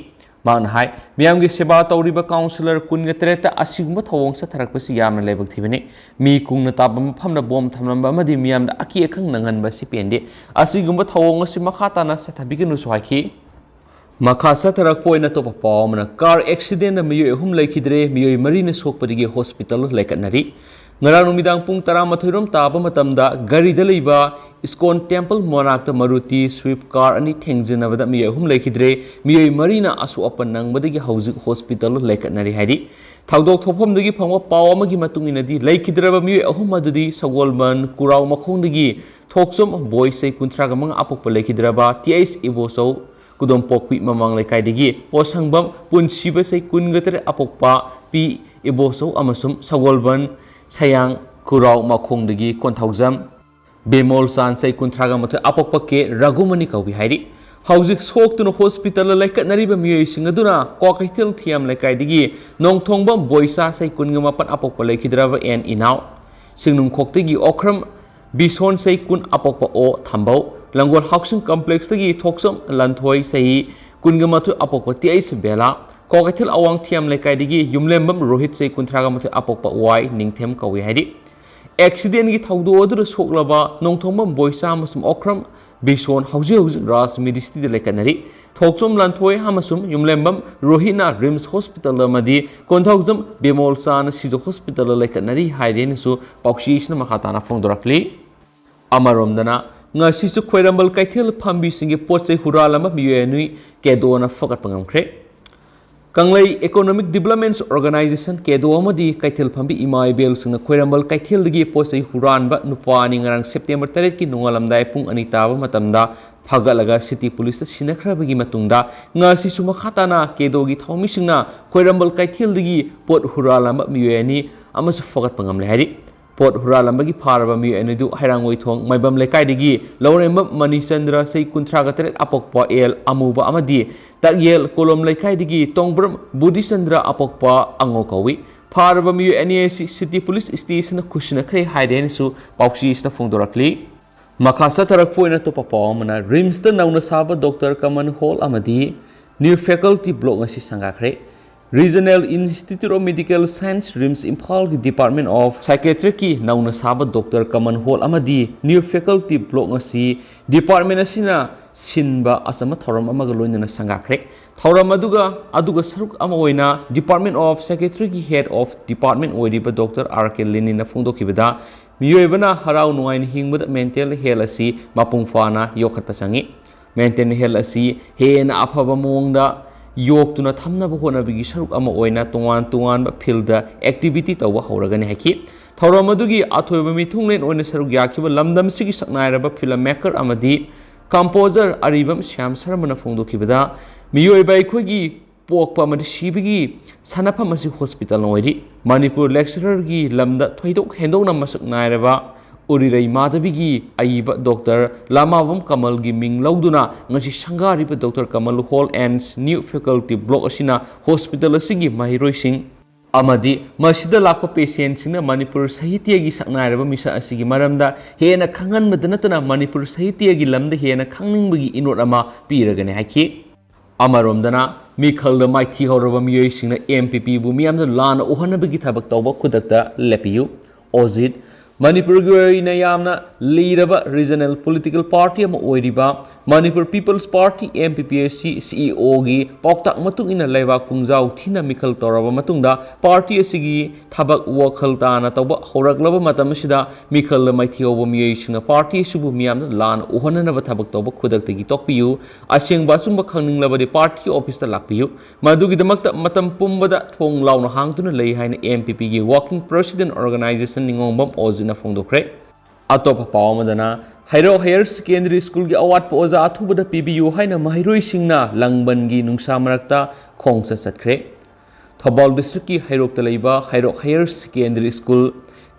ꯃꯍꯥꯛꯅ ꯍꯥꯏ, ꯃꯤꯌꯥꯝꯒꯤ ꯁꯦꯕꯥ ꯇꯧꯔꯤꯕ councillor ꯀꯨꯟꯒ ꯇꯔꯦꯠꯇ ꯑꯁꯤꯒꯨꯝꯕ ꯊꯧꯑꯣꯡ ꯆꯠꯊꯔꯛꯄꯁꯤ ꯌꯥꯝꯅ ꯂꯥꯏꯕꯛ ꯊꯤꯕꯅꯤ꯫ ꯃꯤ ꯀꯨꯡꯅ ꯇꯥꯕ ꯃꯐꯝꯗ bomb ꯊꯝꯂꯝꯕ ꯑꯃꯗꯤ ꯃꯤꯌꯥꯝꯗ ꯑꯀꯤ ꯑꯈꯪ ꯅꯪꯍꯟꯕ ꯑꯁꯤ ꯄꯦꯟꯗꯦ꯫ ꯑꯁꯤꯒꯨꯝꯕ ꯊꯧꯑꯣꯡ ꯑꯁꯤ ꯃꯈꯥ ꯇꯥꯅ ꯆꯠꯊꯕꯤꯒꯅꯨꯁꯨ ꯍꯥꯏꯈꯤ꯫ ꯃꯈꯥ ꯆꯠꯊꯔꯛꯄ ꯑꯣꯏꯅ ꯑꯇꯣꯞꯄ ꯄꯥꯎ ꯑꯃꯅ, car accidentꯗ ꯃꯤꯑꯣꯏ ꯑꯍꯨꯝ ꯂꯩꯈꯤꯗ꯭ꯔꯦ, ꯃꯤꯑꯣꯏ ꯃꯔꯤꯅ ꯁꯣꯛꯄꯗꯒꯤ hospital ꯂꯥꯏꯀꯠꯅꯔꯤ꯫ ꯉꯔꯥꯡ ꯅꯨꯃꯤꯗꯥꯡ ꯄꯨꯡ ꯇꯔꯥꯃꯥꯊꯣꯏ ꯔꯣꯝ ꯇꯥꯕ ꯃꯇꯝꯗ ꯒꯥꯔꯤꯗ ꯂꯩꯕ ꯏꯁꯀꯣꯟ temple ꯃꯅꯥꯛꯇ Maruti Swift car ꯑꯅꯤ ꯊꯦꯡꯖꯤꯟꯅꯕꯗ ꯃꯤꯑꯣꯏ ꯑꯍꯨꯝ ꯂꯩꯈꯤꯗ꯭ꯔꯦ, ꯃꯤꯑꯣꯏ ꯃꯔꯤꯅ ꯑꯁꯣꯛ ꯑꯄꯟ ꯅꯪꯕꯗꯒꯤ ꯍꯧꯖꯤꯛ hospital ꯂꯥꯏꯀꯠꯅꯔꯤ ꯍꯥꯏꯔꯤ꯫ ꯊꯧꯗꯣꯛ ꯊꯣꯛꯐꯝꯗꯒꯤ ꯐꯪꯕ ꯄꯥꯎ ꯑꯃꯒꯤ ꯃꯇꯨꯡ ꯏꯟꯅꯗꯤ, ꯂꯩꯈꯤꯗ꯭ꯔꯕ ꯃꯤꯑꯣꯏ ꯑꯍꯨꯝ ꯑꯗꯨꯗꯤ ꯁꯒꯣꯜꯕꯟ ꯀꯨꯔꯥꯎ ꯃꯈꯣꯡꯗꯒꯤ ꯊꯣꯛꯆꯣꯝ ꯕꯣꯏꯁ ꯆꯍꯤ ꯀꯨꯟꯊ꯭ꯔꯥꯒ ꯃꯉꯥ ꯑꯄꯣꯛꯄ ꯂꯩꯈꯤꯗ꯭ꯔꯕ ꯇꯤ ꯑꯩꯁ ꯏꯕꯣꯆꯧ ꯀꯨꯗꯣꯝꯄꯣꯛꯄꯤ ꯃꯃꯥꯡ ꯂꯩꯀꯥꯏꯗꯒꯤ ꯄꯣꯠꯁꯪꯕꯝ ꯄꯨꯟꯁꯤꯕ ꯆꯍꯤ ꯀꯨꯟꯒ ꯇꯔꯦꯠ ꯑꯄꯣꯛꯄ ꯄꯤ ꯏꯕꯣꯆꯧ ꯑꯃꯁꯨꯡ ꯁꯒꯣꯜꯕꯟ ꯁꯌꯥꯡ ꯈꯨꯔꯥꯎ ꯃꯈꯣꯡꯗꯒꯤ ꯀꯣꯟꯊꯧꯖꯝ ꯕꯦꯃꯣꯜ ꯆꯥꯟ ꯆꯍꯤ ꯀꯨꯟꯊ꯭ꯔꯥꯒ ꯃꯥꯊꯣꯏ ꯑꯄꯣꯛꯄ ꯀꯦ ꯔꯘꯨꯃꯅꯤ ꯀꯧꯏ ꯍꯥꯏꯔꯤ꯫ ꯍꯧꯖꯤꯛ ꯁꯣꯛꯇꯨꯅ hospital ꯂꯥꯏꯀꯠꯅꯔꯤꯕ ꯃꯤꯑꯣꯏꯁꯤꯡ ꯑꯗꯨꯅ ꯀ꯭ꯋꯥꯀꯩꯊꯦꯜ ꯊꯤꯌꯥꯝ ꯂꯩꯀꯥꯏꯗꯒꯤ ꯅꯣꯡꯊꯣꯡꯕꯝ ꯕꯣꯏꯆꯥ ꯆꯍꯤ ꯀꯨꯟꯒ ꯃꯥꯄꯟ ꯑꯄꯣꯛꯄ ꯂꯩꯈꯤꯗ꯭ꯔꯕ ꯑꯦꯟ ꯏꯅꯥꯎ, ꯁꯤꯡꯅꯨꯡꯈꯣꯛꯇꯒꯤ ꯑꯣꯈ꯭ꯔꯝ ꯕꯤꯁꯣꯟ ꯆꯍꯤ ꯀꯨꯟ ꯑꯄꯣꯛꯄ ꯑꯣ ꯊꯝꯕꯧ, ꯂꯪꯒꯣꯜ housing complexꯇꯒꯤ ꯊꯣꯛꯆꯣꯝ ꯂꯟꯊꯣꯏ ꯆꯍꯤ ꯀꯨꯟꯒ ꯃꯥꯊꯣꯏ ꯑꯄꯣꯛꯄ ꯇꯤ ꯑꯩꯁ ꯕꯦꯂꯥ, ꯀ꯭ꯋꯥꯀꯩꯊꯦꯜ ꯑꯋꯥꯡ ꯊꯤꯌꯥꯝ ꯂꯩꯀꯥꯏꯗꯒꯤ ꯌꯨꯝꯂꯦꯝꯕꯝ ꯔꯣꯍꯤꯠ ꯆꯍꯤ ꯀꯨꯟꯊ꯭ꯔꯥꯒ ꯃꯥꯊꯣꯏ ꯑꯄꯣꯛꯄ ꯋꯥꯏ ꯅꯤꯡꯊꯦꯝ ꯀꯧꯏ ꯍꯥꯏꯔꯤ꯫ Accidentꯀꯤ ꯊꯧꯗꯣꯛ ꯑꯗꯨꯗ ꯁꯣꯛꯂꯕ ꯅꯣꯡꯊꯣꯡꯕꯝ ꯕꯣꯏꯆꯥ ꯑꯃꯁꯨꯡ ꯑꯣꯈ꯭ꯔꯝ ꯕꯤꯁꯣꯟ ꯍꯧꯖꯤꯛ ꯍꯧꯖꯤꯛ ꯔꯥꯖ ꯃꯤꯗꯤꯁꯤꯇꯤꯗ ꯂꯩꯈꯠꯅꯔꯤ꯫ ꯊꯣꯛꯆꯣꯝ ꯂꯥꯟꯊꯣꯏ ꯑꯃꯁꯨꯡ ꯌꯨꯝꯂꯦꯝꯕꯝ ꯔꯣꯍꯤꯠꯅ ꯔꯤꯝꯁ hospital ꯑꯃꯗꯤ ꯀꯣꯟꯊꯧꯖꯝ ꯕꯦꯃꯣꯜ ꯆꯥꯅ ꯁꯤꯖ hospitalꯗ ꯂꯩꯈꯠꯅꯔꯤ ꯍꯥꯏꯔꯦꯅꯁꯨ ꯄꯥꯎꯆꯦꯁꯤꯅ ꯃꯈꯥ ꯇꯥꯅ ꯐꯣꯡꯗꯣꯔꯛꯂꯤ꯫ ꯑꯃꯔꯣꯝꯗꯅ, ꯉꯁꯤꯁꯨ ꯈ꯭ꯋꯥꯏꯔꯝꯕꯟ ꯀꯩꯊꯦꯜ ꯐꯝꯕꯤꯁꯤꯡꯒꯤ ꯄꯣꯠ ꯆꯩ ꯍꯨꯔꯥꯜꯂꯝꯕ ꯃꯤꯑꯣꯏ ꯑꯅꯤ ꯀꯦꯗꯣꯅ ꯐꯒꯠꯄ ꯉꯝꯈ꯭ꯔꯦ꯫ ꯀꯪꯂꯩ Economic Development Organisation, ꯀꯦꯗꯣ ꯑꯃꯗꯤ ꯀꯩꯊꯦꯜ ꯐꯝꯕꯤ ꯏꯃꯥ ꯏꯕꯦꯜꯁꯤꯡꯅ ꯈ꯭ꯋꯥꯏꯔꯝꯕꯟ ꯀꯩꯊꯦꯜꯗꯒꯤ ꯄꯣꯠ ꯆꯩ ꯍꯨꯔꯥꯟꯕ ꯅꯨꯄꯥ ꯑꯅꯤ ꯉꯔꯥꯡ September ꯇꯔꯦꯠꯀꯤ ꯅꯣꯡꯉꯥꯜꯂꯝꯗꯥꯏ ꯄꯨꯡ ꯑꯅꯤ ꯇꯥꯕ ꯃꯇꯝꯗ ꯐꯥꯒꯠꯂꯒ city policeꯇ ꯁꯤꯟꯅꯈ꯭ꯔꯕꯒꯤ ꯃꯇꯨꯡꯗ, ꯉꯁꯤꯁꯨ ꯃꯈꯥ ꯇꯥꯅ ꯀꯦꯗꯣꯒꯤ ꯊꯧꯃꯤꯁꯤꯡꯅ ꯈ꯭ꯋꯥꯏꯔꯝꯕꯟ ꯀꯩꯊꯦꯜꯗꯒꯤ ꯄꯣꯠ ꯍꯨꯔꯥꯜꯂꯝꯕ ꯃꯤꯑꯣꯏ ꯑꯅꯤ ꯑꯃꯁꯨ ꯐꯒꯠꯄ ꯉꯝꯂꯦ ꯍꯥꯏꯔꯤ꯫ ꯄꯣꯠ ꯍꯨꯔꯥꯜꯂꯝꯕꯒꯤ ꯐꯥꯔꯕ ꯃꯤꯑꯣꯏ ꯑꯅꯤꯗꯨ ꯍꯩꯔꯥꯡꯒꯣꯏꯊꯣꯡ ꯃꯥꯏꯕꯝ ꯂꯩꯀꯥꯏꯗꯒꯤ ꯂꯧꯔꯦꯝꯕꯝ ꯃꯅꯤꯆꯟꯗ꯭ꯔ, ꯆꯍꯤ ꯀꯨꯟꯊ꯭ꯔꯥꯒ ꯇꯔꯦꯠ ꯑꯄꯣꯛꯄ ꯑꯦꯜ ꯑꯃꯨꯕ, ꯑꯃꯗꯤ ꯇꯥꯛꯌꯦꯜ ꯀꯣꯂꯣꯝ ꯂꯩꯀꯥꯏꯗꯒꯤ ꯇꯣꯡꯕ꯭ꯔꯝ ꯕꯨꯙꯤꯆꯟꯗ꯭ꯔ ꯑꯄꯣꯛꯄ ꯑꯉꯣ ꯀꯧꯏ꯫ ꯐꯥꯔꯕ ꯃꯤꯑꯣꯏ ꯑꯅꯤ ꯑꯁꯤ ꯁꯤꯇꯤ ꯄꯨꯂꯤꯁ ꯁ꯭ꯇꯦꯁꯟꯗ ꯈꯨꯠꯁꯤꯟꯅꯈ꯭ꯔꯦ ꯍꯥꯏꯔꯦ ꯍꯥꯏꯅꯁꯨ ꯄꯥꯎꯆꯦ ꯑꯁꯤꯗ ꯐꯣꯡꯗꯣꯔꯛꯂꯤ꯫ ꯃꯈꯥ ꯆꯠꯊꯔꯛꯄ ꯑꯣꯏꯅ ꯑꯇꯣꯞꯄ ꯄꯥꯎ ꯑꯃꯅ, ꯔꯤꯝꯁꯇ ꯅꯧꯅ ꯁꯥꯕ ꯗꯣꯛꯇꯔ ꯀꯃꯟ ꯍꯣꯜ ꯑꯃꯗꯤ ꯅ꯭ꯌꯨ ꯐꯦꯀꯜꯇꯤ ꯕ꯭ꯂꯣꯛ ꯑꯁꯤ ꯁꯪꯒꯥꯈ꯭ꯔꯦ꯫ Regional Institute of Medical Science, RIMS ꯏꯝꯐꯥꯜꯒꯤ Department of Psychiatricꯀꯤ ꯅꯧꯅ ꯁꯥꯕ ꯗꯣꯛꯇꯔ ꯀꯃꯟ ꯍꯣꯜ ꯑꯃꯗꯤ ꯅ꯭ꯌꯨ ꯐꯦꯀꯜꯇꯤ ꯕ꯭ꯂꯣꯛ ꯑꯁꯤ ꯗꯤꯄꯥꯔꯠꯃꯦꯟ ꯑꯁꯤꯅ ꯁꯤꯟꯕ ꯑꯆꯝꯕ ꯊꯧꯔꯝ ꯑꯃꯒ ꯂꯣꯏꯅꯅ ꯁꯪꯒꯥꯈ꯭ꯔꯦ꯫ ꯊꯧꯔꯝ ꯑꯗꯨꯒ, ꯑꯗꯨꯒ ꯁꯔꯨꯛ ꯑꯃ ꯑꯣꯏꯅ Department of Psychiatryꯒꯤ Head of Department ꯑꯣꯏꯔꯤꯕ ꯗꯣꯛꯇꯔ ꯑꯥꯔ ꯀꯦ ꯂꯦꯅꯤꯟꯅ ꯐꯣꯡꯗꯣꯛꯈꯤꯕꯗ, ꯃꯤꯑꯣꯏꯕꯅ ꯍꯔꯥꯎ ꯅꯨꯡꯉꯥꯏꯅ ꯍꯤꯡꯕꯗ mental health ꯑꯁꯤ ꯃꯄꯨꯡ ꯐꯥꯅ ꯌꯣꯛꯈꯠꯄ ꯆꯪꯏ꯫ Mental health ꯑꯁꯤ ꯍꯦꯟꯅ ꯑꯐꯕ ꯃꯑꯣꯡꯗ ꯌꯣꯛꯇꯨꯅ ꯊꯝꯅꯕ ꯍꯣꯠꯅꯕꯒꯤ ꯁꯔꯨꯛ ꯑꯃ ꯑꯣꯏꯅ ꯇꯣꯉꯥꯟ ꯇꯣꯉꯥꯟꯕ fieldꯇ activity ꯇꯧꯕ ꯍꯧꯔꯒꯅꯤ ꯍꯥꯏꯈꯤ꯫ ꯊꯧꯔꯝ ꯑꯗꯨꯒꯤ ꯑꯊꯣꯏꯕ ꯃꯤꯊꯨꯡꯂꯦꯟ ꯑꯣꯏꯅ ꯁꯔꯨꯛ ꯌꯥꯈꯤꯕ ꯂꯝꯗꯝꯁꯤꯒꯤ ꯁꯛꯅꯥꯏꯔꯕ film maker ꯑꯃꯗꯤ composer ꯑꯔꯤꯕꯝ ꯁ꯭ꯌꯥꯝ ꯁꯔꯃꯅ ꯐꯣꯡꯗꯣꯛꯈꯤꯕꯗ, ꯃꯤꯑꯣꯏꯕ ꯑꯩꯈꯣꯏꯒꯤ ꯄꯣꯛꯄ ꯑꯃꯗꯤ ꯁꯤꯕꯒꯤ ꯁꯥꯟꯅꯐꯝ ꯑꯁꯤ hospital ꯑꯣꯏꯔꯤ꯫ ꯃꯅꯤꯄꯨꯔ lecturerꯒꯤ ꯂꯝꯗ ꯊꯣꯏꯗꯣꯛ ꯍꯦꯟꯗꯣꯛꯅ ꯃꯁꯛ ꯅꯥꯏꯔꯕ ꯎꯔꯤꯔꯩ ꯃꯥꯙꯕꯤꯒꯤ ꯑꯏꯕ ꯗꯣꯛꯇꯔ ꯂꯥꯃꯥꯕꯝ ꯀꯃꯜꯒꯤ ꯃꯤꯡ ꯂꯧꯗꯨꯅ ꯉꯁꯤ ꯁꯪꯒꯥꯔꯤꯕ doctor Kamal hall and new faculty block ꯑꯁꯤꯅ hospital ꯑꯁꯤꯒꯤ ꯃꯍꯩꯔꯣꯏꯁꯤꯡ ꯑꯃꯗꯤ ꯃꯁꯤꯗ ꯂꯥꯛꯄ patientꯁꯤꯡꯅ ꯃꯅꯤꯄꯨꯔ ꯁꯥꯍꯤꯇ꯭ꯌꯒꯤ ꯁꯛꯅꯥꯏꯔꯕ ꯃꯤꯁꯛ ꯑꯁꯤꯒꯤ ꯃꯔꯝꯗ ꯍꯦꯟꯅ ꯈꯪꯍꯟꯕꯗ ꯅꯠꯇꯅ ꯃꯅꯤꯄꯨꯔ ꯁꯥꯍꯤꯇ꯭ꯌꯒꯤ ꯂꯝꯗ ꯍꯦꯟꯅ ꯈꯪꯅꯤꯡꯕꯒꯤ ꯏꯅꯣꯠ ꯑꯃ ꯄꯤꯔꯒꯅꯤ ꯍꯥꯏꯈꯤ꯫ ꯑꯃꯔꯣꯝꯗꯅ, ꯃꯤꯈꯜꯗ ꯃꯥꯏꯊꯤꯍꯧꯔꯕ ꯃꯤꯑꯣꯏꯁꯤꯡꯅ M P Pꯕꯨ ꯃꯤꯌꯥꯝꯅ ꯂꯥꯟꯅ ꯎꯍꯟꯅꯕꯒꯤ ꯊꯕꯛ ꯇꯧꯕ ꯈꯨꯗꯛꯇ ꯂꯦꯞꯄꯤꯌꯨ꯫ ꯑꯣꯖꯤꯠ, ꯃꯅꯤꯄꯨꯔꯒꯤ ꯑꯣꯏꯅ ꯌꯥꯝꯅ ꯂꯤꯔꯕ regional political party ꯑꯃ ꯑꯣꯏꯔꯤꯕ Manipur People's Party, M P P ꯑꯁꯤ C E Oꯒꯤ ꯄꯥꯎꯇꯥꯛ ꯃꯇꯨꯡ ꯏꯟꯅ ꯂꯩꯕꯥꯛ ꯄꯨꯡꯖꯥꯎ ꯊꯤꯅ ꯃꯤꯈꯜ ꯇꯧꯔꯕ ꯃꯇꯨꯡꯗ, party ꯑꯁꯤꯒꯤ ꯊꯕꯛ ꯋꯥꯈꯜ ꯇꯥꯅ ꯇꯧꯕ ꯍꯧꯔꯛꯂꯕ ꯃꯇꯝ ꯑꯁꯤꯗ, ꯃꯤꯈꯜꯗ ꯃꯥꯏꯊꯤꯍꯧꯕ ꯃꯤꯑꯣꯏꯁꯤꯡꯅ party ꯑꯁꯤꯕꯨ ꯃꯤꯌꯥꯝꯅ ꯂꯥꯟꯅ ꯎꯍꯟꯅꯅꯕ ꯊꯕꯛ ꯇꯧꯕ ꯈꯨꯗꯛꯇꯒꯤ ꯇꯣꯛꯄꯤꯌꯨ꯫ ꯑꯁꯦꯡꯕ ꯑꯆꯨꯝꯕ ꯈꯪꯅꯤꯡꯂꯕꯗꯤ party officeꯇ ꯂꯥꯛꯄꯤꯌꯨ꯫ ꯃꯗꯨꯒꯤꯗꯃꯛꯇ ꯃꯇꯝ ꯄꯨꯝꯕꯗ ꯊꯣꯡ ꯂꯥꯎꯅ ꯍꯥꯡꯗꯨꯅ ꯂꯩ ꯍꯥꯏꯅ M P Pꯒꯤ working president organization ꯅꯤꯉꯣꯝꯕꯝ ꯑꯣꯖꯤꯠꯅ ꯐꯣꯡꯗꯣꯛꯈ꯭ꯔꯦ꯫ ꯑꯇꯣꯞꯄ ꯄꯥꯎ ꯑꯃꯗꯅ, ꯍꯩꯔꯣꯛ Higher Secondary Schoolꯒꯤ ꯑꯋꯥꯠꯄ ꯑꯣꯖꯥ ꯑꯊꯨꯕꯗ ꯄꯤꯕꯤꯌꯨ ꯍꯥꯏꯅ ꯃꯍꯩꯔꯣꯏꯁꯤꯡꯅ ꯂꯥꯡꯕꯟꯒꯤ ꯅꯨꯡꯁꯥ ꯃꯔꯛꯇ ꯈꯣꯡꯆꯠ ꯆꯠꯈ꯭ꯔꯦ꯫ ꯊꯧꯕꯥꯜ districtꯀꯤ ꯍꯩꯔꯣꯛꯇ ꯂꯩꯕ ꯍꯩꯔꯣꯛ Higher Secondary School